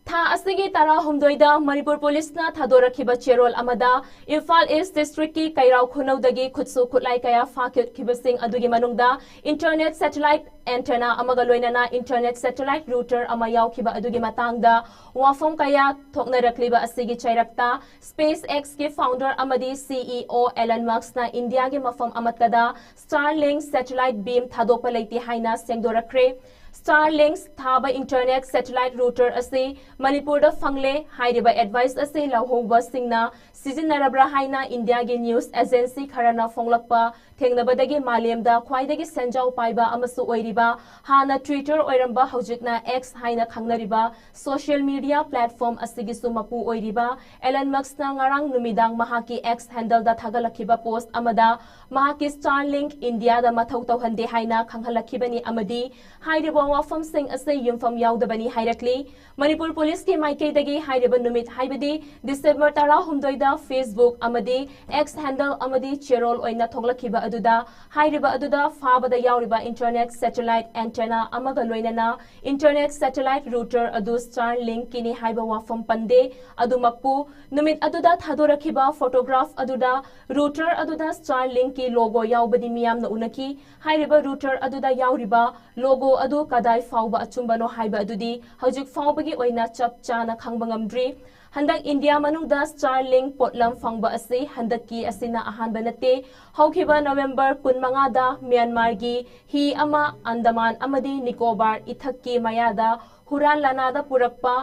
ꯊꯥ ꯑꯁꯤꯒꯤ ꯇꯔꯥꯍꯨꯝꯗꯣꯏꯗ ꯃꯅꯤꯄꯨꯔ ꯄꯨꯂꯤꯁꯅ ꯊꯥꯗꯣꯔꯛꯈꯤꯕ ꯆꯦꯔꯣꯜ ꯑꯃꯗ ꯏꯝꯐꯥꯜ ꯏꯁ ꯗꯤꯁꯇ꯭ꯔꯤꯛꯀꯤ ꯀꯩꯔꯥꯎ ꯈꯨꯅꯧꯗꯒꯤ ꯈꯨꯠꯁꯨ ꯈꯨꯠꯂꯥꯏ ꯀꯌꯥ ꯐꯥꯈꯤꯕꯁꯤꯡ ꯑꯗꯨꯒꯤ ꯃꯅꯨꯡꯗ ꯏꯟꯇꯔꯅꯦꯠ ꯁꯦꯇꯦꯂꯥꯏꯠ ꯑꯦꯟꯇꯦꯅꯥ ꯑꯃꯒ ꯂꯣꯏꯅꯅ ꯏꯟꯇꯔꯅꯦꯠ ꯁꯦꯇꯦꯂꯥꯏꯠ ꯔꯨꯇꯔ ꯑꯃ ꯌꯥꯎꯈꯤꯕ ꯑꯗꯨꯒꯤ ꯃꯇꯥꯡꯗ ꯋꯥꯐꯝ ꯀꯌꯥ ꯊꯣꯛꯅꯔꯛꯂꯤꯕ ꯑꯁꯤꯒꯤ ꯆꯩꯔꯛꯇ, ꯁ꯭ꯄꯦꯁ ꯑꯦꯛꯁꯀꯤ ꯐꯥꯎꯟꯗꯔ ꯑꯃꯗꯤ ꯁꯤ ꯏ ꯑꯣ ꯑꯦꯂꯟ ꯃꯁꯛꯅ ꯏꯟꯗꯤꯌꯥꯒꯤ ꯃꯐꯝ ꯑꯃꯠꯇꯗ ꯁ꯭ꯇꯥꯔꯂꯤꯡꯛ ꯁꯦꯇꯦꯂꯥꯏꯠ ꯕꯤꯝ ꯊꯥꯗꯣꯛꯄ ꯂꯩꯇꯦ ꯍꯥꯏꯅ ꯁꯦꯡꯗꯣꯔꯛꯈ꯭ꯔꯦ꯫ ꯁ꯭ꯇꯥꯔꯂꯤꯡꯛ ꯊꯥꯕ ꯏꯟꯇꯔꯅꯦꯠ ꯁꯦꯇꯦꯂꯥꯏꯠ ꯔꯨꯇꯔ ꯑꯁꯤ ꯃꯅꯤꯄꯨꯔꯗ ꯐꯪꯂꯦ꯫ ꯍꯥꯏꯔꯤꯕ ꯑꯦꯗꯚꯥꯏꯁ ꯑꯁꯤ ꯂꯧꯍꯧꯕꯁꯤꯡꯅ ꯁꯤꯖꯤꯟꯅꯔꯕ꯭ꯔꯥ ꯍꯥꯏꯅ ꯏꯟꯗꯤꯌꯥꯒꯤ ꯅ꯭ꯌꯨꯁ ꯑꯦꯖꯦꯟꯁꯤ ꯈꯔꯅ ꯐꯣꯡꯂꯛꯄ ꯊꯦꯡꯅꯕꯗꯒꯤ ꯃꯥꯂꯦꯝꯗ ꯈ꯭ꯋꯥꯏꯗꯒꯤ ꯁꯦꯟꯖꯥꯎ ꯄꯥꯏꯕ ꯑꯃꯁꯨ ꯑꯣꯏꯔꯤꯕ ꯍꯥꯟꯅ Twitter ꯑꯣꯏꯔꯝꯕ ꯍꯧꯖꯤꯛꯅ X ꯍꯥꯏꯅ ꯈꯪꯅꯔꯤꯕ ꯁꯣꯁꯤꯌꯦꯜ ꯃꯤꯗꯤꯌꯥ ꯄ꯭ꯂꯦꯠꯐꯣꯔꯝ ꯑꯁꯤꯒꯤꯁꯨ ꯃꯄꯨ ꯑꯣꯏꯔꯤꯕ ꯑꯦꯂꯟ ꯃꯁꯛꯅ ꯉꯔꯥꯡ ꯅꯨꯃꯤꯗꯥꯡ ꯃꯍꯥꯛꯀꯤ X ꯍꯦꯟꯗꯜꯗ ꯊꯥꯒꯠꯂꯛꯈꯤꯕ ꯄꯣꯁꯠ ꯑꯃꯗ ꯃꯍꯥꯛꯀꯤ ꯁ꯭ꯇꯥꯔꯂꯤꯡꯛ ꯏꯟꯗꯤꯌꯥꯗ ꯃꯊꯧ ꯇꯧꯍꯟꯗꯦ ꯍꯥꯏꯅ ꯈꯪꯍꯜꯂꯛꯈꯤꯕꯅꯤ ꯑꯃꯗꯤ ꯍꯥꯏꯔꯤꯕ ꯋꯥꯐꯝꯁꯤꯡ ꯑꯁꯤ ꯌꯨꯝꯐꯝ ꯌꯥꯎꯗꯕꯅꯤ ꯍꯥꯏꯔꯛꯂꯤ꯫ ꯃꯅꯤꯄꯨꯔ ꯄꯨꯂꯤꯁꯀꯤ ꯃꯥꯏꯀꯩꯗꯒꯤ ꯍꯥꯏꯔꯤꯕ ꯅꯨꯃꯤꯠ ꯍꯥꯏꯕꯗꯤ ꯗꯤꯁꯦꯝꯕꯔ ꯇꯔꯥꯍꯨꯝꯗꯣꯏꯗ Facebook ꯑꯃꯗꯤ X ꯍꯦꯟꯗꯜ ꯑꯃꯗꯤ ꯆꯦꯔꯣꯜ ꯑꯣꯏꯅ ꯊꯣꯛꯂꯛꯈꯤꯕ ꯑꯗꯨꯗ ꯍꯥꯏꯔꯤꯕ ꯑꯗꯨꯗ ꯐꯥꯕꯗ ꯌꯥꯎꯔꯤꯕ ꯏꯟꯇꯔꯅꯦꯠ ꯁꯦꯇꯦꯂꯥꯏꯠ ꯑꯦꯟꯇꯦꯅꯥ ꯑꯃꯒ ꯂꯣꯏꯅꯅ ꯏꯟꯇꯔꯅꯦꯠ ꯁꯦꯇꯦꯂꯥꯏꯠ ꯔꯨꯇꯔ ꯑꯗꯨ ꯁ꯭ꯇꯥꯔꯂꯤꯡꯛꯀꯤꯅꯤ ꯍꯥꯏꯕ ꯋꯥꯐꯝ ꯄꯟꯗꯦ꯫ ꯑꯗꯨꯃꯛꯄꯨ ꯅꯨꯃꯤꯠ ꯑꯗꯨꯗ ꯊꯥꯗꯣꯔꯛꯈꯤꯕ ꯐꯣꯇꯣꯒ꯭ꯔꯥꯐ ꯑꯗꯨꯗ ꯔꯨꯇꯔ ꯑꯗꯨꯗ ꯁ꯭ꯇꯥꯔꯂꯤꯡꯛꯀꯤ ꯂꯣꯒꯣ ꯌꯥꯎꯕꯗꯤ ꯃꯤꯌꯥꯝꯅ ꯎꯅꯈꯤ꯫ ꯍꯥꯏꯔꯤꯕ ꯔꯨꯇꯔ ꯑꯗꯨꯗ ꯌꯥꯎꯔꯤꯕ ꯂꯣꯒꯣ ꯑꯗꯨ ꯀꯗꯥꯏ ꯐꯥꯎꯕ ꯑꯆꯨꯝꯕꯅꯣ ꯍꯥꯏꯕ ꯑꯗꯨꯗꯤ ꯍꯧꯖꯤꯛ ꯐꯥꯎꯕꯒꯤ ꯑꯣꯏꯅ ꯆꯞ ꯆꯥꯅ ꯈꯪꯕ ꯉꯝꯗ꯭ꯔꯤ꯫ ꯍꯟꯗꯛ ꯏꯟꯗꯤꯌꯥ ꯃꯅꯨꯡꯗ ꯁ꯭ꯇꯥꯔꯂꯤꯡꯛ ꯄꯣꯠꯂꯝ ꯐꯪꯕ ꯑꯁꯤ ꯍꯟꯗꯛꯀꯤ ꯑꯁꯤꯅ ꯑꯍꯥꯟꯕ ꯅꯠꯇꯦ꯫ ꯍꯧꯈꯤꯕ ꯅꯕꯦꯝꯕꯔ ꯀꯨꯟꯃꯉꯥꯗ ꯃ꯭ꯌꯥꯟꯃꯥꯔꯒꯤ ꯍꯤ ꯑꯃ ꯑꯟꯗꯃꯥꯟ ꯑꯃꯗꯤ ꯅꯤꯀꯣꯕꯥꯔ ꯏꯊꯠꯀꯤ ꯃꯌꯥꯗ ꯍꯨꯔꯥꯟ ꯂꯥꯟꯅꯥꯗ ꯄꯨꯔꯛꯄ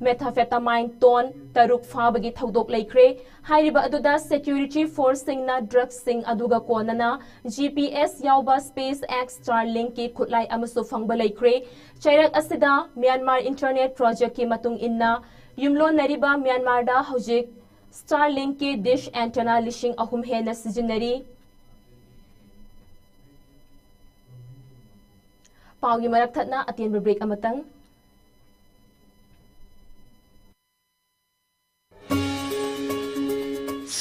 Methamphetamine ton ꯇꯔꯨꯛ ꯐꯥꯕꯒꯤ ꯊꯧꯗꯣꯛ ꯂꯩꯈ꯭ꯔꯦ꯫ ꯍꯥꯏꯔꯤꯕ ꯑꯗꯨꯗ security forceꯁꯤꯡꯅ drugsꯁꯤꯡ ꯑꯗꯨꯒ ꯀꯣꯟꯅꯅ G P S ꯌꯥꯎꯕ SpaceX Starlinkꯀꯤ ꯈꯨꯠꯂꯥꯏ ꯑꯃꯁꯨ ꯐꯪꯕ ꯂꯩꯈ꯭ꯔꯦ꯫ ꯆꯩꯔꯛ ꯑꯁꯤꯗ Myanmar Internet Projectꯀꯤ ꯃꯇꯨꯡ ꯏꯟꯅ, ꯌꯨꯝꯂꯣꯟꯅꯔꯤꯕ ꯃ꯭ꯌꯥꯟꯃꯥꯔꯗ ꯍꯧꯖꯤꯛ Starlinkꯀꯤ dish antenna ꯂꯤꯁꯤꯡ ꯑꯍꯨꯝ ꯍꯦꯟꯅ ꯁꯤꯖꯤꯟꯅꯔꯤ꯫ ꯄꯥꯎꯒꯤ ꯃꯔꯛ ꯊꯠꯅ ꯑꯇꯦꯟꯕ break ꯑꯃꯇꯪ꯫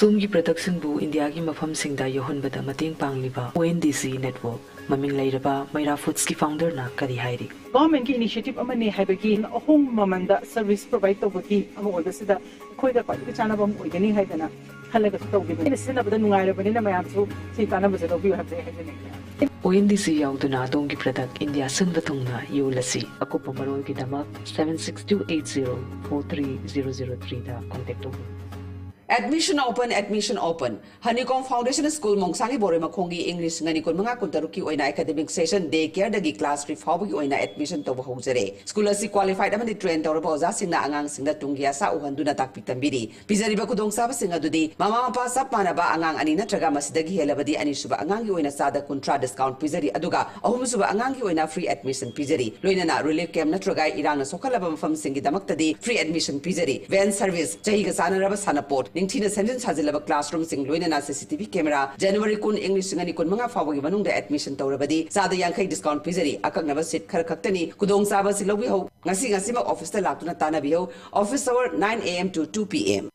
ꯁꯣꯝꯒꯤ productꯁꯤꯡꯕꯨ ꯏꯟꯗꯤꯌꯥꯒꯤ ꯃꯐꯝꯁꯤꯡꯗ ꯌꯧꯍꯟꯕꯗ ꯃꯇꯦꯡ ꯄꯥꯡꯂꯤꯕ O N D C Network, ꯃꯃꯤꯡ ꯂꯩꯔꯕ ꯃꯩꯔꯥ Foodsꯀꯤ founderꯅ ꯀꯔꯤ ꯍꯥꯏꯔꯤ? Governmentꯀꯤ initiative ꯑꯃꯅꯤ ꯍꯥꯏꯕꯒꯤ ꯑꯍꯣꯡꯕ ꯃꯃꯜꯗ service provide ꯇꯧꯕꯒꯤ ꯑꯃ ꯑꯣꯏꯕꯁꯤꯗ ꯑꯩꯈꯣꯏꯗ ꯈ꯭ꯋꯥꯏꯗꯒꯤ ꯆꯥꯟꯅꯕ ꯑꯃ ꯑꯣꯏꯒꯅꯤ ꯍꯥꯏꯗꯅ ꯈꯜꯂꯒꯁꯨ ꯇꯧꯈꯤꯕꯅꯤ꯫ ꯑꯩꯅ ꯁꯤꯖꯤꯟꯅꯕꯗ ꯅꯨꯡꯉꯥꯏꯔꯕꯅꯤꯅ ꯃꯌꯥꯝꯁꯨ ꯁꯤ ꯀꯥꯟꯅꯕꯁꯦ ꯂꯧꯕꯤꯌꯨ ꯍꯥꯏꯕꯁꯦ ꯑꯩ ꯍꯥꯏꯖꯅꯤꯡꯉꯤ꯫ O N D C ꯌꯥꯎꯗꯨꯅ ꯑꯗꯣꯝꯒꯤ product ꯏꯟꯗꯤꯌꯥ ꯁꯤꯟꯕ ꯊꯨꯡꯅ ꯌꯣꯜꯂꯁꯤ꯫ ꯑꯀꯨꯞꯄ ꯃꯔꯣꯜꯒꯤꯗꯃꯛ seven six two eight zero four three zero zero threeꯗ contact ꯇꯧꯕꯤꯌꯨ꯫ Admission open, admission open. Honeycomb Foundation School, ꯃꯣꯡꯁꯥꯡꯒꯤ ꯕꯣꯔꯣꯏ ꯃꯈꯣꯡꯒꯤ ꯏꯪ ꯂꯤꯁꯤꯡ ꯑꯅꯤ ꯀꯨꯟꯃꯉꯥ ꯀꯨꯟꯇꯔꯨꯛꯀꯤ ꯑꯣꯏꯅ academic session day careꯗꯒꯤ class three ꯐꯥꯎꯕꯒꯤ ꯑꯣꯏꯅ admission ꯇꯧꯕ ꯍꯧꯖꯔꯦ꯫ School ꯑꯁꯤ qualified ꯑꯃꯗꯤ train ꯇꯧꯔꯕ ꯑꯣꯖꯥꯁꯤꯡꯅ ꯑꯉꯥꯡꯁꯤꯡꯗ ꯇꯨꯡꯒꯤ ꯑꯁꯥ ꯎꯍꯟꯗꯨꯅ ꯇꯥꯛꯄꯤ ꯇꯝꯕꯤꯔꯤ꯫ ꯄꯤꯖꯔꯤꯕ ꯈꯨꯗꯣꯡꯆꯥꯕꯁꯤꯡ ꯑꯗꯨꯗꯤ ꯃꯃꯥ ꯃꯄꯥ ꯆꯞ ꯃꯥꯟꯅꯕ ꯑꯉꯥꯡ ꯑꯅꯤ ꯅꯠꯇ꯭ꯔꯒ ꯃꯁꯤꯗꯒꯤ ꯍꯦꯜꯂꯕꯗꯤ ꯑꯅꯤꯁꯨꯕ ꯑꯉꯥꯡꯒꯤ ꯑꯣꯏꯅ ꯆꯥꯗ ꯀꯨꯟꯊ꯭ꯔꯥ discount ꯄꯤꯖꯔꯤ, ꯑꯗꯨꯒ ꯑꯍꯨꯝꯁꯨꯕ ꯑꯉꯥꯡꯒꯤ ꯑꯣꯏꯅ free admission ꯄꯤꯖꯔꯤ꯫ ꯂꯣꯏꯅꯅ relief camp ꯅꯠꯇ꯭ꯔꯒ ꯏꯔꯥꯡꯅ ꯁꯣꯛꯍꯜꯂꯕ ꯃꯐꯝꯁꯤꯡꯒꯤꯗꯃꯛꯇꯗꯤ free admission ꯄꯤꯖꯔꯤ꯫ Van service, ꯆꯍꯤꯒ ꯆꯥꯟꯅꯔꯕ ꯁꯥꯟꯅꯄꯣꯠ, ꯅꯤꯡꯊꯤꯅ ꯁꯦꯝꯖꯤꯟ ꯁꯥꯖꯤꯜꯂꯕ classroomꯁꯤꯡ, ꯂꯣꯏꯅꯅ C C T V camera꯫ January ꯀꯨꯟ, ꯏꯪ ꯂꯤꯁꯤꯡ ꯑꯅꯤ ꯀꯨꯟꯃꯉꯥ ꯐꯥꯎꯕꯒꯤ ꯃꯅꯨꯡꯗ admission ꯇꯧꯔꯕꯗꯤ ꯆꯥꯗ ꯌꯥꯡꯈꯩ discount ꯄꯤꯖꯔꯤ꯫ ꯑꯀꯛꯅꯕ seat ꯈꯔ ꯈꯛꯇꯅꯤ꯫ ꯈꯨꯗꯣꯡꯆꯥꯕ ꯑꯁꯤ ꯂꯧꯕꯤꯍꯧ꯫ ꯉꯁꯤ ꯉꯁꯤꯃꯛ officeꯇ ꯂꯥꯛꯇꯨꯅ ꯇꯥꯟꯅꯕꯤꯍꯧ꯫ Office hour nine A M to two P M꯫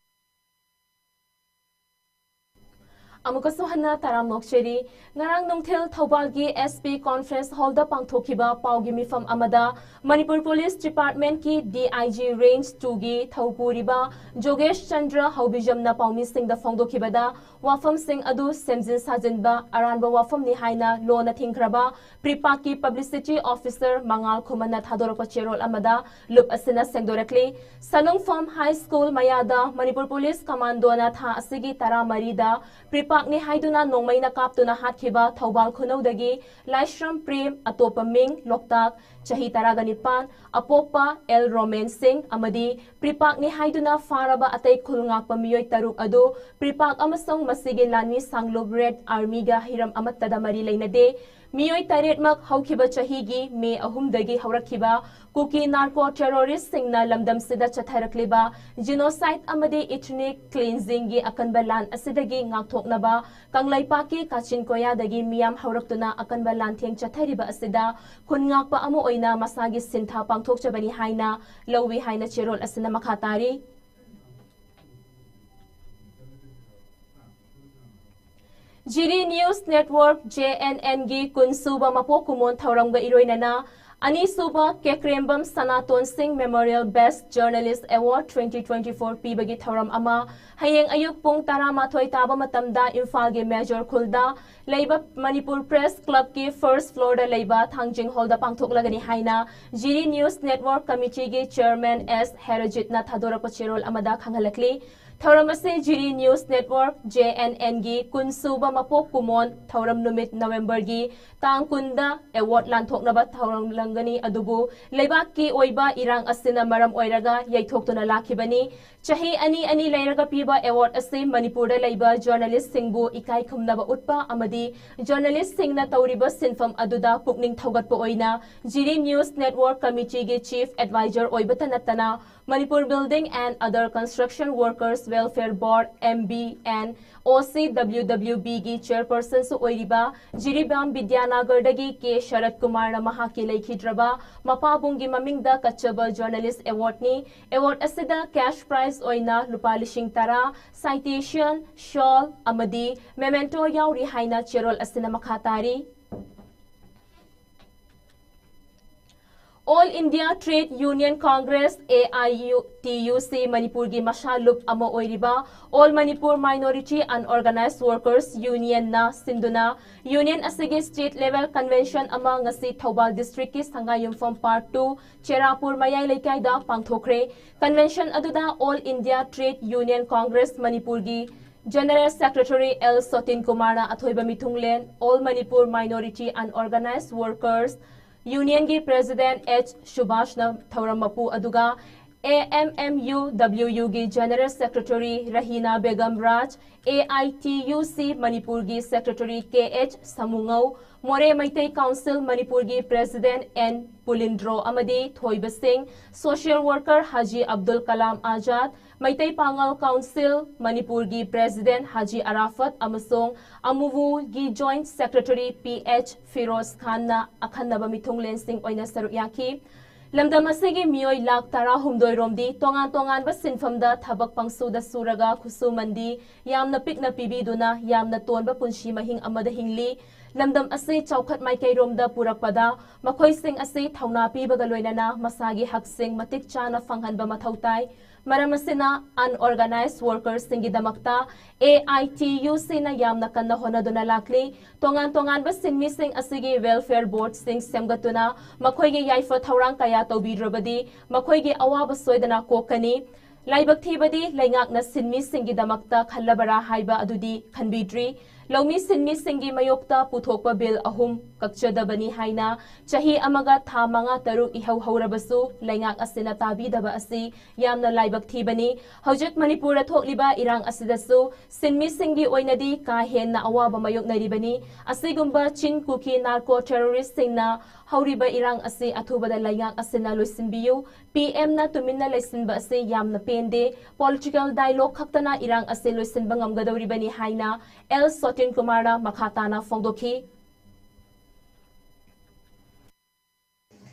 ꯑꯃꯨꯛꯀꯁꯨ ꯍꯟꯅ ꯇꯔꯥꯝꯅ ꯑꯣꯛꯆꯔꯤ꯫ ꯉꯔꯥꯡ ꯅꯨꯡꯊꯤꯜ ꯊꯧꯕꯥꯜꯒꯤ S P Conference Hallꯗ ꯄꯥꯡꯊꯣꯛꯈꯤꯕ ꯄꯥꯎꯒꯤ ꯃꯤꯐꯝ ꯑꯃꯗ Manipur Police Departmentꯀꯤ D I G Range twoꯒꯤ ꯊꯧ ꯄꯨꯔꯤꯕ ꯖꯣꯒꯦꯁ ꯆꯟꯗ꯭ꯔ ꯍꯧꯕꯤꯖꯝꯅ ꯄꯥꯎꯃꯤꯁꯤꯡꯗ ꯐꯣꯡꯗꯣꯛꯈꯤꯕꯗ, ꯋꯥꯐꯝꯁꯤꯡ ꯑꯗꯨ ꯁꯦꯝꯖꯤꯟ ꯁꯥꯖꯤꯟꯕ ꯑꯔꯥꯟꯕ ꯋꯥꯐꯝꯅꯤ ꯍꯥꯏꯅ ꯂꯣꯟꯅ ꯊꯤꯡꯈ꯭ꯔꯕ PREPAKꯀꯤ publicity officer ꯃꯉꯥꯜ ꯈꯨꯃꯟꯅ ꯊꯥꯗꯣꯔꯛꯄ ꯆꯦꯔꯣꯜ ꯑꯃꯗ ꯂꯨꯞ ꯑꯁꯤꯅ ꯁꯦꯡꯗꯣꯔꯛꯂꯤ꯫ ꯁꯂꯨꯡꯐꯝ High School ꯃꯌꯥꯗ ꯃꯅꯤꯄꯨꯔ Police Commandoꯅ ꯊꯥ ꯑꯁꯤꯒꯤ ꯇꯔꯥꯃꯔꯤꯗ PREPAK ꯄ꯭ꯔꯤꯄꯥꯛꯅꯤ ꯍꯥꯏꯗꯨꯅ ꯅꯣꯡꯃꯩꯅ ꯀꯥꯞꯇꯨꯅ ꯍꯥꯠꯈꯤꯕ ꯊꯧꯕꯥꯜ ꯈꯨꯅꯧꯗꯒꯤ ꯂꯥꯏꯁ꯭ꯔꯝ ꯄ꯭ꯔꯦꯝ, ꯑꯇꯣꯞꯄ ꯃꯤꯡ ꯂꯣꯛꯇꯥꯛ, ꯆꯍꯤ ꯇꯔꯥꯒ ꯅꯤꯄꯥꯟ, ꯑꯄꯣꯛꯄ ꯑꯦꯜ ꯔꯣꯃꯦꯟ ꯁꯤꯡ ꯑꯃꯗꯤ ꯄ꯭ꯔꯤꯄꯥꯛꯅꯤ ꯍꯥꯏꯗꯨꯅ ꯐꯥꯔꯕ ꯑꯇꯩ ꯈꯨꯜ ꯉꯥꯛꯄ ꯃꯤꯑꯣꯏ ꯇꯔꯨꯛ ꯑꯗꯨ ꯄ꯭ꯔꯤꯄꯥꯛ ꯑꯃꯁꯨꯡ ꯃꯁꯤꯒꯤ ꯂꯥꯟꯃꯤ ꯁꯥꯡꯂꯨꯞ ꯔꯦꯗ ꯑꯥꯔꯃꯤꯒ ꯍꯤꯔꯝ ꯑꯃꯠꯇꯗ ꯃꯔꯤ ꯂꯩꯅꯗꯦ꯫ ꯃꯤꯑꯣꯏ ꯇꯔꯦꯠꯃꯛ ꯍꯧꯈꯤꯕ ꯆꯍꯤꯒꯤ ꯃꯦ ꯑꯍꯨꯝꯗꯒꯤ ꯍꯧꯔꯛꯈꯤꯕ ꯀꯨꯀꯤ ꯅꯥꯔꯀꯣ ꯇꯦꯔꯣꯔꯤꯁꯁꯤꯡꯅ ꯂꯝꯗꯝꯁꯤꯗ ꯆꯠꯊꯔꯛꯂꯤꯕ ꯖꯤꯅꯣꯁꯥꯏꯗ ꯑꯃꯗꯤ ꯏꯊꯅꯤꯛ ꯀ꯭ꯂꯤꯟꯖꯤꯡꯒꯤ ꯑꯀꯟꯕ ꯂꯥꯟ ꯑꯁꯤꯗꯒꯤ ꯉꯥꯛꯊꯣꯛꯅꯕ ꯀꯪꯂꯩꯄꯥꯛꯀꯤ ꯀꯥꯆꯤꯟ ꯀꯣꯌꯥꯗꯒꯤ ꯃꯤꯌꯥꯝ ꯍꯧꯔꯛꯇꯨꯅ ꯑꯀꯟꯕ ꯂꯥꯟꯊꯦꯡ ꯆꯠꯊꯔꯤꯕ ꯑꯁꯤꯗ ꯈꯨꯟ ꯉꯥꯛꯄ ꯑꯃ ꯑꯣꯏꯅ ꯃꯁꯥꯒꯤ ꯁꯤꯟꯊꯥ ꯄꯥꯡꯊꯣꯛꯆꯕꯅꯤ ꯍꯥꯏꯅ ꯂꯧꯏ ꯍꯥꯏꯅ ꯆꯦꯔꯣꯜ ꯑꯁꯤꯅ ꯃꯈꯥ ꯇꯥꯔꯤ꯫ ꯖꯤꯔꯤ News Network, JNN ꯒꯤ ꯀꯨꯟ ꯁꯨꯕ ꯃꯄꯣꯛ ꯀꯨꯝꯑꯣꯟ ꯊꯧꯔꯝꯒ ꯏꯔꯣꯏꯅꯅ ꯑꯅꯤꯁꯨꯕ ꯀꯦꯀ꯭ꯔꯦꯝꯕꯝ ꯁꯅꯥꯇꯣꯟ ꯁꯤꯡ Memorial Best Journalist Award twenty twenty-four ꯄꯤꯕꯒꯤ ꯊꯧꯔꯝ ꯑꯃ ꯍꯌꯦꯡ ꯑꯌꯨꯛ ꯄꯨꯡ ꯇꯔꯥꯃꯥꯊꯣꯏ ꯇꯥꯕ ꯃꯇꯝꯗ ꯏꯝꯐꯥꯜꯒꯤ ꯃꯦꯖꯣꯔ ꯈꯨꯜꯗ ꯂꯩꯕ ꯃꯅꯤꯄꯨꯔ Press Club ꯀꯤ first floor ꯗ ꯂꯩꯕ ꯊꯥꯡꯖꯤꯡ hall ꯗ ꯄꯥꯡꯊꯣꯛꯂꯒꯅꯤ ꯍꯥꯏꯅ ꯖꯤꯔꯤ News Network Committee ꯒꯤ Chairman ꯑꯦꯁ ꯍꯦꯔꯣꯖꯤꯠꯅ ꯊꯥꯗꯣꯔꯛꯄ ꯆꯦꯔꯣꯜ ꯑꯃꯗ ꯈꯪꯍꯜꯂꯛꯂꯤ꯫ ꯊꯧꯔꯝ ꯑꯁꯤ ꯖꯤꯔꯤ News Network, JNN ꯒꯤ ꯀꯨꯟ ꯁꯨꯕ ꯃꯄꯣꯛ ꯀꯨꯝꯑꯣꯟ ꯊꯧꯔꯝ ꯅꯨꯃꯤꯠ November ꯒꯤ ꯇꯥꯡ ꯀꯨꯟꯗ award ꯂꯥꯟꯊꯣꯛꯅꯕ ꯊꯧꯔꯝ ꯂꯪꯒꯅꯤ, ꯑꯗꯨꯕꯨ ꯂꯩꯕꯥꯛꯀꯤ ꯑꯣꯏꯕ ꯏꯔꯥꯡ ꯑꯁꯤꯅ ꯃꯔꯝ ꯑꯣꯏꯔꯒ ꯌꯩꯊꯣꯛꯇꯨꯅ ꯂꯥꯛꯈꯤꯕꯅꯤ꯫ ꯆꯍꯤ ꯑꯅꯤ ꯑꯅꯤ ꯂꯩꯔꯒ ꯄꯤꯕ award ꯑꯁꯤ ꯃꯅꯤꯄꯨꯔꯗ ꯂꯩꯕ journalist ꯁꯤꯡꯕꯨ ꯏꯀꯥꯏ ꯈꯨꯝꯅꯕ ꯎꯠꯄ ꯑꯃꯗꯤ journalist ꯁꯤꯡꯅ ꯇꯧꯔꯤꯕ ꯁꯤꯟꯐꯝ ꯑꯗꯨꯗ ꯄꯨꯛꯅꯤꯡ ꯊꯧꯒꯠꯄ ꯑꯣꯏꯅ ꯖꯤꯔꯤ News Network Committee ꯒꯤ Chief Advisor ꯑꯣꯏꯕꯇ ꯅꯠꯇꯅ Manipur Building and Other Construction Workers Welfare Board, MB and OCWWB ꯒꯤ chairperson ꯁꯨ ꯑꯣꯏꯔꯤꯕ ꯖꯤꯔꯤꯕꯥꯝ ꯕꯤꯗ꯭ꯌꯥꯅꯥꯒꯔꯗꯒꯤ ꯀꯦ ꯁꯔꯠ ꯀꯨꯃꯥꯔꯅ ꯃꯍꯥꯛꯀꯤ ꯂꯩꯈꯤꯗ꯭ꯔꯕ ꯃꯄꯥꯕꯨꯡꯒꯤ ꯃꯃꯤꯡꯗ ꯀꯠꯆꯕ journalist award ꯅꯤ꯫ Award ꯑꯁꯤꯗ cash prize ꯑꯣꯏꯅ ꯂꯨꯄꯥ ꯂꯤꯁꯤꯡ ꯇꯔꯥ, citation, shawl ꯑꯃꯗꯤ memento ꯌꯥꯎꯔꯤ ꯍꯥꯏꯅ ꯆꯦꯔꯣꯜ ꯑꯁꯤꯅ ꯃꯈꯥ ꯇꯥꯔꯤ꯫ All India Trade Union Congress, AITUC, ꯃꯅꯤꯄꯨꯔꯒꯤ ꯃꯁꯥ ꯂꯨꯞ ꯑꯃ ꯑꯣꯏꯔꯤꯕ All Manipur Minority Unorganized Workers Union ꯅ ꯁꯤꯟꯗꯨꯅ union ꯑꯁꯤꯒꯤ state level convention ꯑꯃ ꯉꯁꯤ ꯊꯧꯕꯥꯜ district ꯀꯤ ꯁꯉꯥꯏꯌꯨꯝꯐꯝ Part two, ꯆꯦꯔꯥꯄꯨꯔ ꯃꯌꯥꯏ ꯂꯩꯀꯥꯏꯗ ꯄꯥꯡꯊꯣꯛꯈ꯭ꯔꯦ꯫ Convention ꯑꯗꯨꯗ All India Trade Union Congress ꯃꯅꯤꯄꯨꯔꯒꯤ General Secretary L Sotin Kumarꯅ ꯑꯊꯣꯏꯕ ꯃꯤꯊꯨꯡꯂꯦꯟ All Manipur Minority Unorganized Workers Unionꯒꯤ President H ꯁꯨꯕꯥꯁꯅ ꯊꯧꯔꯝ ꯃꯄꯨ ꯑꯗꯨꯒ AMMUWUꯒꯤ General Secretary ꯔꯍꯤꯅꯥ ꯕꯦꯒꯝ ꯔꯥꯖ, AITUC ꯃꯅꯤꯄꯨꯔꯒꯤ Secretary KH ꯁꯃꯨꯉꯧ, ꯃꯣꯔꯦ ꯃꯩꯇꯩ Council ꯃꯅꯤꯄꯨꯔꯒꯤ President N ꯄꯨꯂꯤꯟꯗ꯭ꯔꯣ ꯑꯃꯗꯤ ꯊꯣꯏꯕ ꯁꯤꯡ, Social Worker ꯍꯥꯖꯤ ꯑꯕꯗꯨꯜ ꯀꯂꯥꯝ ꯑꯥꯖꯥꯗ, ꯃꯩꯇꯩ ꯄꯥꯉꯜ Council ꯃꯅꯤꯄꯨꯔꯒꯤ President ꯍꯥꯖꯤ ꯑꯔꯥꯐꯠ ꯑꯃꯁꯨꯡ ꯑꯃꯨꯋꯨꯒꯤ Joint Secretary P H Firoz ꯈꯥꯟꯅ ꯑꯈꯟꯅꯕ ꯃꯤꯊꯨꯡꯂꯦꯟꯁꯤꯡ ꯑꯣꯏꯅ ꯁꯔꯨꯛ ꯌꯥꯈꯤ꯫ ꯂꯝꯗꯝ ꯑꯁꯤꯒꯤ ꯃꯤꯑꯣꯏ ꯂꯥꯈ ꯇꯔꯥꯍꯨꯝꯗꯣꯏ ꯔꯣꯝꯗꯤ ꯇꯣꯉꯥꯟ ꯇꯣꯉꯥꯟꯕ ꯁꯤꯟꯐꯝꯗ ꯊꯕꯛ ꯄꯪꯁꯨꯗ ꯁꯨꯔꯒ ꯈꯨꯠꯁꯨꯃꯟꯗꯤ ꯌꯥꯝꯅ ꯄꯤꯛꯅ ꯄꯤꯕꯤꯗꯨꯅ ꯌꯥꯝꯅ ꯇꯣꯟꯕ ꯄꯨꯟꯁꯤ ꯃꯍꯤꯡ ꯑꯃꯗ ꯍꯤꯡꯂꯤ꯫ ꯂꯝꯗꯝ ꯑꯁꯤ ꯆꯥꯎꯈꯠ ꯃꯥꯏꯀꯩꯔꯣꯝꯗ ꯄꯨꯔꯛꯄꯗ ꯃꯈꯣꯏꯁꯤꯡ ꯑꯁꯤ ꯊꯧꯅꯥ ꯄꯤꯕꯒ ꯂꯣꯏꯅꯅ ꯃꯁꯥꯒꯤ ꯍꯛꯁꯤꯡ ꯃꯇꯤꯛ ꯆꯥꯅ ꯐꯪꯍꯟꯕ ꯃꯊꯧ ꯇꯥꯏ꯫ ꯃꯔꯝ ꯑꯁꯤꯅ unorganized workersꯁꯤꯡꯒꯤꯗꯃꯛꯇ AITUCꯅ ꯌꯥꯝꯅ ꯀꯟꯅ ꯍꯣꯠꯅꯗꯨꯅ ꯂꯥꯛꯂꯤ꯫ ꯇꯣꯉꯥꯟ ꯇꯣꯉꯥꯟꯕ ꯁꯤꯟꯃꯤꯁꯤꯡ ꯑꯁꯤꯒꯤ welfare boardꯁꯤꯡ ꯁꯦꯝꯒꯠꯇꯨꯅ ꯃꯈꯣꯏꯒꯤ ꯌꯥꯏꯐ ꯊꯧꯔꯥꯡ ꯀꯌꯥ ꯇꯧꯕꯤꯗ꯭ꯔꯕꯗꯤ ꯃꯈꯣꯏꯒꯤ ꯑꯋꯥꯕ ꯁꯣꯏꯗꯅ ꯀꯣꯛꯀꯅꯤ꯫ ꯂꯥꯏꯕꯛ ꯊꯤꯕꯗꯤ ꯂꯩꯉꯥꯛꯅ ꯁꯤꯟꯃꯤꯁꯤꯡꯒꯤꯗꯃꯛꯇ ꯈꯜꯂꯕꯔꯥ ꯍꯥꯏꯕ ꯑꯗꯨꯗꯤ ꯈꯟꯕꯤꯗ꯭ꯔꯤ꯫ ꯂꯧꯃꯤ ꯁꯤꯟꯃꯤꯁꯤꯡꯒꯤ ꯃꯥꯌꯣꯛꯇ ꯄꯨꯊꯣꯛꯄ bill ꯑꯍꯨꯝ ꯀꯛꯆꯗꯕꯅꯤ ꯍꯥꯏꯅ ꯆꯍꯤ ꯑꯃꯒ ꯊꯥ ꯃꯉꯥ ꯇꯔꯨꯛ ꯏꯍꯧ ꯍꯧꯔꯕꯁꯨ ꯂꯩꯉꯥꯛ ꯑꯁꯤꯅ ꯇꯥꯕꯤꯗꯕ ꯑꯁꯤ ꯌꯥꯝꯅ ꯂꯥꯏꯕꯛ ꯊꯤꯕꯅꯤ꯫ ꯍꯧꯖꯤꯛ ꯃꯅꯤꯄꯨꯔꯗ ꯊꯣꯛꯂꯤꯕ ꯏꯔꯥꯡ ꯑꯁꯤꯗꯁꯨ ꯁꯤꯟꯃꯤꯁꯤꯡꯒꯤ ꯑꯣꯏꯅꯗꯤ ꯀꯥ ꯍꯦꯟꯅ ꯑꯋꯥꯕ ꯃꯥꯌꯣꯛꯅꯔꯤꯕꯅꯤ꯫ ꯑꯁꯤꯒꯨꯝꯕ ꯆꯤꯟ ꯀꯨꯀꯤ narco terroristꯁꯤꯡꯅ ꯍꯧꯔꯤꯕ ꯏꯔꯥꯡ ꯑꯁꯤ ꯑꯊꯨꯕꯗ ꯂꯩꯉꯥꯛ ꯑꯁꯤꯅ ꯂꯣꯏꯁꯤꯟꯕꯤꯌꯨ꯫ PMꯅ ꯇꯨꯃꯤꯟꯅ ꯂꯩꯁꯤꯟꯕ ꯑꯁꯤ ꯌꯥꯝꯅ ꯄꯦꯟꯗꯦ꯫ Political dialogue ꯈꯛꯇꯅ ꯏꯔꯥꯡ ꯑꯁꯤ ꯂꯣꯏꯁꯤꯟꯕ ꯉꯝꯒꯗꯧꯔꯤꯕꯅꯤ ꯍꯥꯏꯅ L ꯁꯣꯇꯤꯟ ꯀꯨꯃꯥꯔꯅ ꯃꯈꯥ ꯇꯥꯅ ꯐꯣꯡꯗꯣꯛꯈꯤ꯫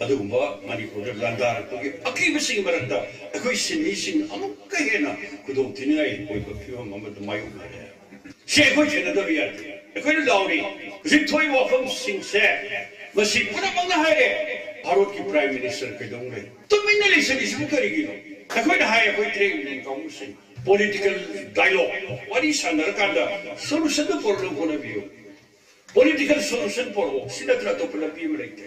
ꯑꯗꯨꯒꯨꯝꯕ ꯃꯅꯤꯄꯨꯔꯗ ꯂꯥꯟꯗꯥꯔꯛꯄꯒꯤ ꯑꯀꯤꯕꯁꯤꯡꯒꯤ ꯃꯔꯛꯇ ꯑꯩꯈꯣꯏ ꯁꯤꯟꯃꯤꯁꯤꯡ ꯑꯃꯨꯛꯀ ꯍꯦꯟꯅ ꯈꯨꯗꯣꯡꯊꯤꯅꯤꯡꯉꯥꯏ ꯑꯣꯏꯕ ꯐꯤꯕꯝ ꯑꯃꯗ ꯃꯥꯌꯣꯛꯅꯔꯦ꯫ ꯁꯤ ꯑꯩꯈꯣꯏ ꯊꯦꯡꯅꯗꯕ ꯌꯥꯗꯦ꯫ ꯑꯩꯈꯣꯏꯅ ꯂꯥꯎꯔꯤ꯫ ꯍꯧꯖꯤꯛ ꯊꯣꯛꯏꯕ ꯋꯥꯐꯝꯁꯤꯡꯁꯦ ꯃꯁꯤ ꯄꯨꯝꯅꯃꯛꯅ ꯍꯥꯏꯔꯦ꯫ ꯚꯥꯔꯠꯀꯤ Prime Minister ꯀꯩꯗꯧ ꯂꯩ? ꯇꯨꯃꯤꯟꯅ ꯂꯩꯁꯤꯜꯂꯤꯁꯤꯕꯨ ꯀꯔꯤꯒꯤꯅꯣ? ꯑꯩꯈꯣꯏꯅ ꯍꯥꯏ, ꯑꯩꯈꯣꯏ trade union ꯀꯥꯡꯕꯨꯁꯤꯡ, political dialogue, ꯋꯥꯔꯤ ꯁꯥꯟꯅꯔꯀꯥꯟꯗ solutionꯗꯨ ꯄꯨꯔꯛꯅꯕ ꯍꯣꯠꯅꯕꯤꯌꯨ꯫ Political solution ꯄꯨꯔꯛꯑꯣ꯫ ꯁꯤ ꯅꯠꯇꯅ ꯑꯇꯣꯞꯄ ꯂꯝꯕꯤ ꯑꯃ ꯂꯩꯇꯦ꯫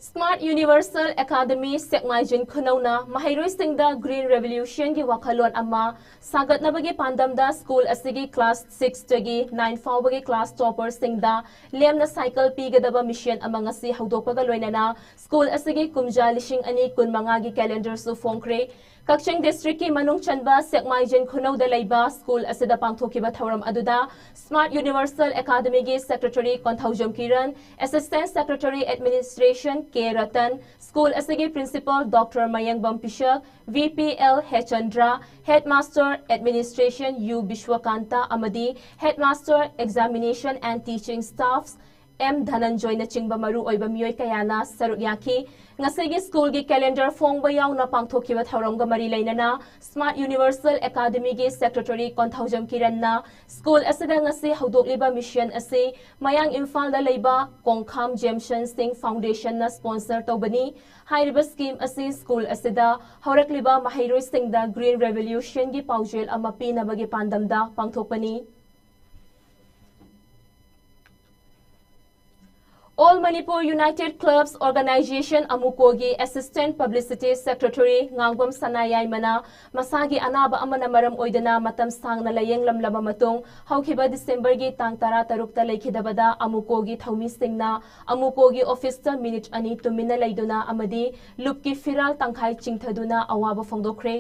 Smart Universal Academy ꯁꯦꯛꯃꯥꯏꯖꯤꯟ ꯈꯨꯅꯧꯅ ꯃꯍꯩꯔꯣꯏꯁꯤꯡꯗ Green Revolutionꯒꯤ ꯋꯥꯈꯜꯂꯣꯟ ꯑꯃ ꯁꯥꯒꯠꯅꯕꯒꯤ ꯄꯥꯟꯗꯝꯗ ꯁ꯭ꯀꯨꯜ ꯑꯁꯤꯒꯤ class sixꯇꯒꯤ nine ꯐꯥꯎꯕꯒꯤ class topperꯁꯤꯡꯗ ꯂꯦꯝꯅ ꯁꯥꯏꯀꯜ ꯄꯤꯒꯗꯕ ꯃꯤꯁꯟ ꯑꯃ ꯉꯁꯤ ꯍꯧꯗꯣꯛꯄꯒ ꯂꯣꯏꯅꯅ ꯁ꯭ꯀꯨꯜ ꯑꯁꯤꯒꯤ ꯀꯨꯝꯖꯥ ꯂꯤꯁꯤꯡ ꯑꯅꯤ ꯀꯨꯟꯃꯉꯥꯒꯤ calendarꯁꯨ ꯐꯣꯡꯈ꯭ꯔꯦ꯫ ꯀꯛꯆꯤꯡ districtꯀꯤ ꯃꯅꯨꯡ ꯆꯟꯕ ꯁꯦꯛꯃꯥꯏꯖꯤꯟ ꯈꯨꯅꯧꯗ ꯂꯩꯕ ꯁ꯭ꯀꯨꯜ ꯑꯁꯤꯗ ꯄꯥꯡꯊꯣꯛꯈꯤꯕ ꯊꯧꯔꯝ ꯑꯗꯨꯗ Smart Universal Academyꯒꯤ Secretary Konthoujam Kiran, Assistant Secretary Administration K Ratan, school ꯑꯁꯤꯒꯤ Principal Doctor Mayengbam Pishak, V P L Hechandra, Headmaster Administration U Bishwakanta ꯑꯃꯗꯤ Headmaster Examination and Teaching Staffs M ꯙꯅꯟꯖꯣꯏꯅꯆꯤꯡꯕ ꯃꯔꯨꯑꯣꯏꯕ ꯃꯤꯑꯣꯏ ꯀꯌꯥꯅ ꯁꯔꯨꯛ ꯌꯥꯈꯤ꯫ ꯉꯁꯤꯒꯤ ꯁ꯭ꯀꯨꯜꯒꯤ calendar ꯐꯣꯡꯕ ꯌꯥꯎꯅ ꯄꯥꯡꯊꯣꯛꯈꯤꯕ ꯊꯧꯔꯝꯒ ꯃꯔꯤ ꯂꯩꯅꯅ Smart Universal Academyꯒꯤ Secretary ꯀꯣꯟꯊꯧꯖꯝ ꯀꯤꯔꯟꯅ ꯁ꯭ꯀꯨꯜ ꯑꯁꯤꯗ ꯉꯁꯤ ꯍꯧꯗꯣꯛꯂꯤꯕ ꯃꯤꯁꯟ ꯑꯁꯤ ꯃꯌꯥꯡ ꯏꯝꯐꯥꯜꯗ ꯂꯩꯕ ꯀꯣꯡꯈꯥꯝ ꯖꯦꯝꯁꯟ ꯁꯤꯡ Foundationꯅ sponsor ꯇꯧꯕꯅꯤ꯫ ꯍꯥꯏꯔꯤꯕ scheme ꯑꯁꯤ ꯁ꯭ꯀꯨꯜ ꯑꯁꯤꯗ ꯍꯧꯔꯛꯂꯤꯕ ꯃꯍꯩꯔꯣꯏꯁꯤꯡꯗ Green Revolutionꯒꯤ ꯄꯥꯎꯖꯦꯜ ꯑꯃ ꯄꯤꯅꯕꯒꯤ ꯄꯥꯟꯗꯝꯗ ꯄꯥꯡꯊꯣꯛꯄꯅꯤ꯫ All Manipur United Clubs Organization ꯑꯃꯨꯀꯣꯒꯤ Assistant Publicity Secretary ꯉꯥꯡꯕꯝ ꯁꯅꯥꯌꯥꯏꯃꯅ ꯃꯁꯥꯒꯤ ꯑꯅꯥꯕ ꯑꯃꯅ ꯃꯔꯝ ꯑꯣꯏꯗꯨꯅ ꯃꯇꯝ ꯁꯥꯡꯅ ꯂꯥꯌꯦꯡꯂꯝꯂꯕ ꯃꯇꯨꯡ ꯍꯧꯈꯤꯕ Decemberꯒꯤ ꯇꯥꯡ ꯇꯔꯥꯇꯔꯨꯛꯇ ꯂꯩꯈꯤꯗꯕꯗ ꯑꯃꯨꯀꯣꯒꯤ ꯊꯧꯃꯤꯁꯤꯡꯅ ꯑꯃꯨꯀꯣꯒꯤ officeꯇ minute ꯑꯅꯤ ꯇꯨꯃꯤꯟꯅ ꯂꯩꯗꯨꯅ ꯑꯃꯗꯤ ꯂꯨꯞꯀꯤ ꯐꯤꯔꯥꯜ ꯇꯪꯈꯥꯏ ꯆꯤꯡꯊꯗꯨꯅ ꯑꯋꯥꯕ ꯐꯣꯡꯗꯣꯛꯈ꯭ꯔꯦ꯫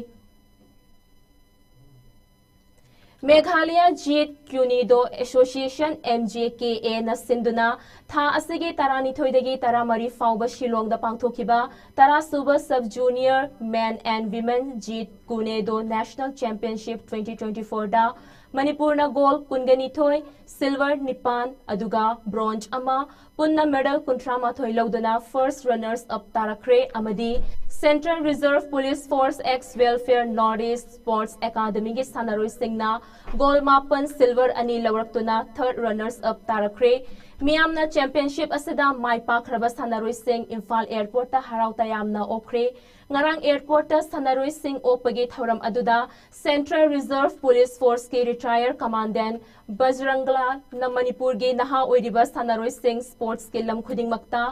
Meghalaya Jeet Kune Do Association, M J K Aꯅ ꯁꯤꯟꯗꯨꯅ ꯊꯥ ꯑꯁꯤꯒꯤ ꯇꯔꯥꯅꯤꯊꯣꯏꯗꯒꯤ ꯇꯔꯥꯃꯔꯤ ꯐꯥꯎꯕ ꯁꯤꯂꯣꯡꯗ ꯄꯥꯡꯊꯣꯛꯈꯤꯕ ꯇꯔꯥꯁꯨꯕ Sub Junior Men and Women Jeet Kune Do National Championship twenty twenty-fourꯗ ꯃꯅꯤꯄꯨꯔꯅ gold ꯀꯨꯟꯒꯅꯤꯊꯣꯏ, silver ꯅꯤꯄꯥꯟ, ꯑꯗꯨꯒ bronze ꯑꯃ, ꯄꯨꯟꯅ medal ꯀꯨꯟꯊ꯭ꯔꯥꯃꯥꯊꯣꯏ ꯂꯧꯗꯨꯅ first runners up ꯇꯥꯔꯛꯈ꯭ꯔꯦ ꯑꯃꯗꯤ Central Reserve Police Force Ex Welfare North East Sports Academyꯒꯤ ꯁꯥꯟꯅꯔꯣꯏꯁꯤꯡꯅ gold ꯃꯥꯄꯟ, silver ꯑꯅꯤ ꯂꯧꯔꯛꯇꯨꯅ third runners up ꯇꯥꯔꯛꯈ꯭ꯔꯦ꯫ ꯃꯤꯌꯥꯝꯅ championship ꯑꯁꯤꯗ ꯃꯥꯏ ꯄꯥꯛꯈ꯭ꯔꯕ ꯁꯥꯟꯅꯔꯣꯏꯁꯤꯡ ꯏꯝꯐꯥꯜ airportꯇ ꯍꯔꯥꯎ ꯇꯌꯥꯝꯅ ꯑꯣꯛꯈ꯭ꯔꯦ꯫ ꯉꯔꯥꯡ ꯑꯦꯌꯔꯄꯣꯔꯠꯇ ꯁꯥꯟꯅꯔꯣꯏꯁꯤꯡ ꯑꯣꯛꯄꯒꯤ ꯊꯧꯔꯝ ꯑꯗꯨꯗ Central Reserve Police Forceꯀꯤ retired Commandant ꯕꯖꯔꯪꯒ ꯂꯥꯜꯅ ꯃꯅꯤꯄꯨꯔꯒꯤ ꯅꯍꯥ ꯑꯣꯏꯔꯤꯕ ꯁꯥꯟꯅꯔꯣꯏꯁꯤꯡ sportsꯀꯤ ꯂꯝ ꯈꯨꯗꯤꯡꯃꯛꯇ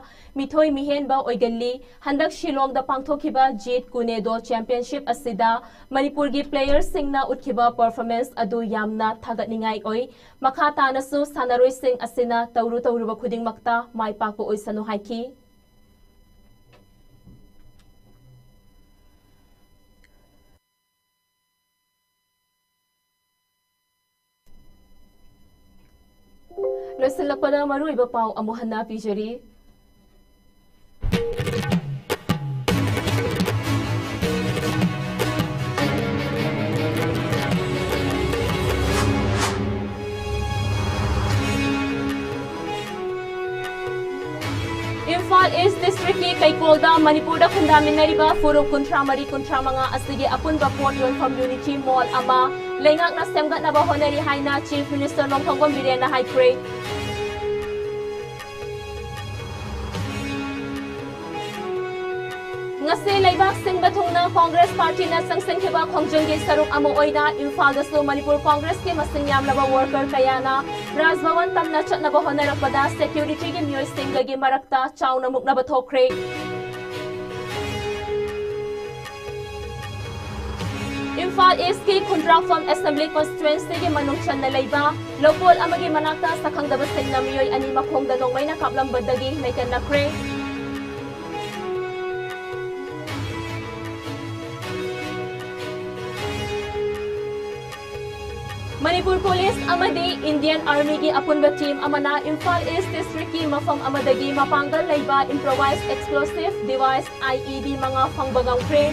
ꯃꯤꯊꯣꯏ ꯃꯤꯍꯦꯟꯕ ꯑꯣꯏꯒꯜꯂꯤ꯫ ꯍꯟꯗꯛ ꯁꯤꯂꯣꯡꯗ ꯄꯥꯡꯊꯣꯛꯈꯤꯕ ꯖꯤꯠ ꯀꯨꯅꯦꯗꯣ championship ꯑꯁꯤꯗ ꯃꯅꯤꯄꯨꯔꯒꯤ playerꯁꯤꯡꯅ ꯎꯠꯈꯤꯕ performance ꯑꯗꯨ ꯌꯥꯝꯅ ꯊꯥꯒꯠꯅꯤꯡꯉꯥꯏ ꯑꯣꯏ꯫ ꯃꯈꯥ ꯇꯥꯅꯁꯨ ꯁꯥꯟꯅꯔꯣꯏꯁꯤꯡ ꯑꯁꯤꯅ ꯇꯧꯔꯨ ꯇꯧꯔꯨꯕ ꯈꯨꯗꯤꯡꯃꯛꯇ ꯃꯥꯏ ꯄꯥꯛꯄ ꯑꯣꯏꯁꯅꯨ ꯍꯥꯏꯈꯤ꯫ ꯂꯣꯏꯁꯤꯜꯂꯛꯄꯗ ꯃꯔꯨꯑꯣꯏꯕ ꯄꯥꯎ ꯑꯃꯨꯛ ꯍꯟꯅ ꯄꯤꯖꯔꯤ꯫ ꯏꯝꯐꯥꯜ East Districtꯀꯤ ꯀꯩꯀꯣꯜꯗ ꯃꯅꯤꯄꯨꯔꯗ ꯈꯨꯟꯗꯥꯃꯤꯟꯅꯔꯤꯕ ꯐꯨꯔꯨꯞ ꯀꯨꯟꯊ꯭ꯔꯥ ꯃꯔꯤ ꯀꯨꯟꯊ꯭ꯔꯥ ꯃꯉꯥ ꯑꯁꯤꯒꯤ ꯑꯄꯨꯟꯕ ꯄꯣꯠ ꯌꯣꯟꯐꯝ unity mall ꯑꯃ ꯂꯩꯉꯥꯛꯅ ꯁꯦꯝꯒꯠꯅꯕ ꯍꯣꯠꯅꯔꯤ ꯍꯥꯏꯅ Chief Minister ꯅꯣꯡꯊꯣꯝꯕꯝ ꯕꯤꯔꯦꯟꯅ ꯍꯥꯏꯈ꯭ꯔꯦ꯫ ꯉꯁꯤ ꯂꯩꯕꯥꯛ ꯁꯤꯟꯕ ꯊꯨꯡꯅ Congress Partyꯅ ꯆꯪꯁꯤꯟꯈꯤꯕ ꯈꯣꯡꯖꯪꯒꯤ ꯁꯔꯨꯛ ꯑꯃ ꯑꯣꯏꯅ ꯏꯝꯐꯥꯜꯗꯁꯨ ꯃꯅꯤꯄꯨꯔ Congressꯀꯤ ꯃꯁꯤꯡ ꯌꯥꯝꯂꯕ worker ꯀꯌꯥꯅ ꯔꯥꯖ ꯚꯋꯟ ꯇꯝꯅ ꯆꯠꯅꯕ ꯍꯣꯠꯅꯔꯛꯄꯗ securityꯒꯤ ꯃꯤꯑꯣꯏꯁꯤꯡꯗꯒꯤ ꯃꯔꯛꯇ ꯆꯥꯎꯅ ꯃꯨꯛꯅꯕ ꯊꯣꯛꯈ꯭ꯔꯦ꯫ ꯏꯝꯐꯥꯜ Eastꯀꯤ ꯈꯨꯟꯗ꯭ꯔꯥꯛꯐꯝ Assembly Constituencyꯒꯤ ꯃꯅꯨꯡ ꯆꯟꯅ ꯂꯩꯕ ꯂꯧꯀꯣꯜ ꯑꯃꯒꯤ ꯃꯅꯥꯛꯇ ꯁꯛꯈꯪꯗꯕꯁꯤꯡꯅ ꯃꯤꯑꯣꯏ ꯑꯅꯤ ꯃꯈꯣꯡꯗ ꯅꯣꯡꯃꯩꯅ ꯀꯥꯞꯂꯝꯕꯗꯒꯤ ꯂꯩꯇꯅꯈ꯭ꯔꯦ꯫ ꯃꯅꯤꯄꯨꯔ Police ꯑꯃꯗꯤ Indian Armyꯒꯤ ꯑꯄꯨꯟꯕ team ꯑꯃꯅ ꯏꯝꯐꯥꯜ East Districtꯀꯤ ꯃꯐꯝ ꯑꯃꯗꯒꯤ ꯃꯄꯥꯡꯒꯜ ꯂꯩꯕ improvised explosive device, IED, ꯃꯉꯥ ꯐꯪꯕ ꯉꯝꯈ꯭ꯔꯦ꯫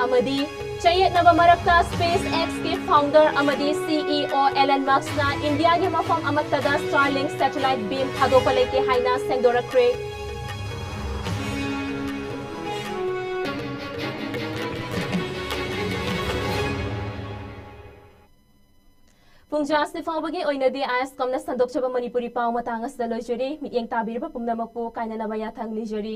ꯑꯃꯗꯤ ꯆꯌꯦꯠꯅꯕ ꯃꯔꯛꯇ SpaceXꯀꯤ founder ꯑꯃꯗꯤ CEO Elon Muskꯅ ꯏꯟꯗꯤꯌꯥꯒꯤ ꯃꯐꯝ ꯑꯃꯠꯇꯗ Starlink satellite beam ꯊꯥꯗꯣꯛꯄ ꯂꯩꯇꯦ ꯍꯥꯏꯅ ꯁꯦꯡꯗꯣꯔꯛꯈ꯭ꯔꯦ꯫ ꯄꯨꯡꯖꯥꯁꯤ ꯐꯥꯎꯕꯒꯤ ꯑꯣꯏꯅꯗꯤ ꯑꯥꯏ ꯑꯦꯁ ꯀꯝꯅ ꯁꯟꯗꯣꯛꯆꯕ ꯃꯅꯤꯄꯨꯔꯤ ꯄꯥꯎ ꯃꯇꯥꯡ ꯑꯁꯤꯗ ꯂꯣꯏꯖꯔꯤ꯫ ꯃꯤꯠꯌꯦꯡ ꯇꯥꯕꯤꯔꯤꯕ ꯄꯨꯝꯅꯃꯛꯄꯨ ꯀꯥꯏꯅꯅꯕ ꯌꯥꯊꯪ ꯅꯤꯖꯔꯤ꯫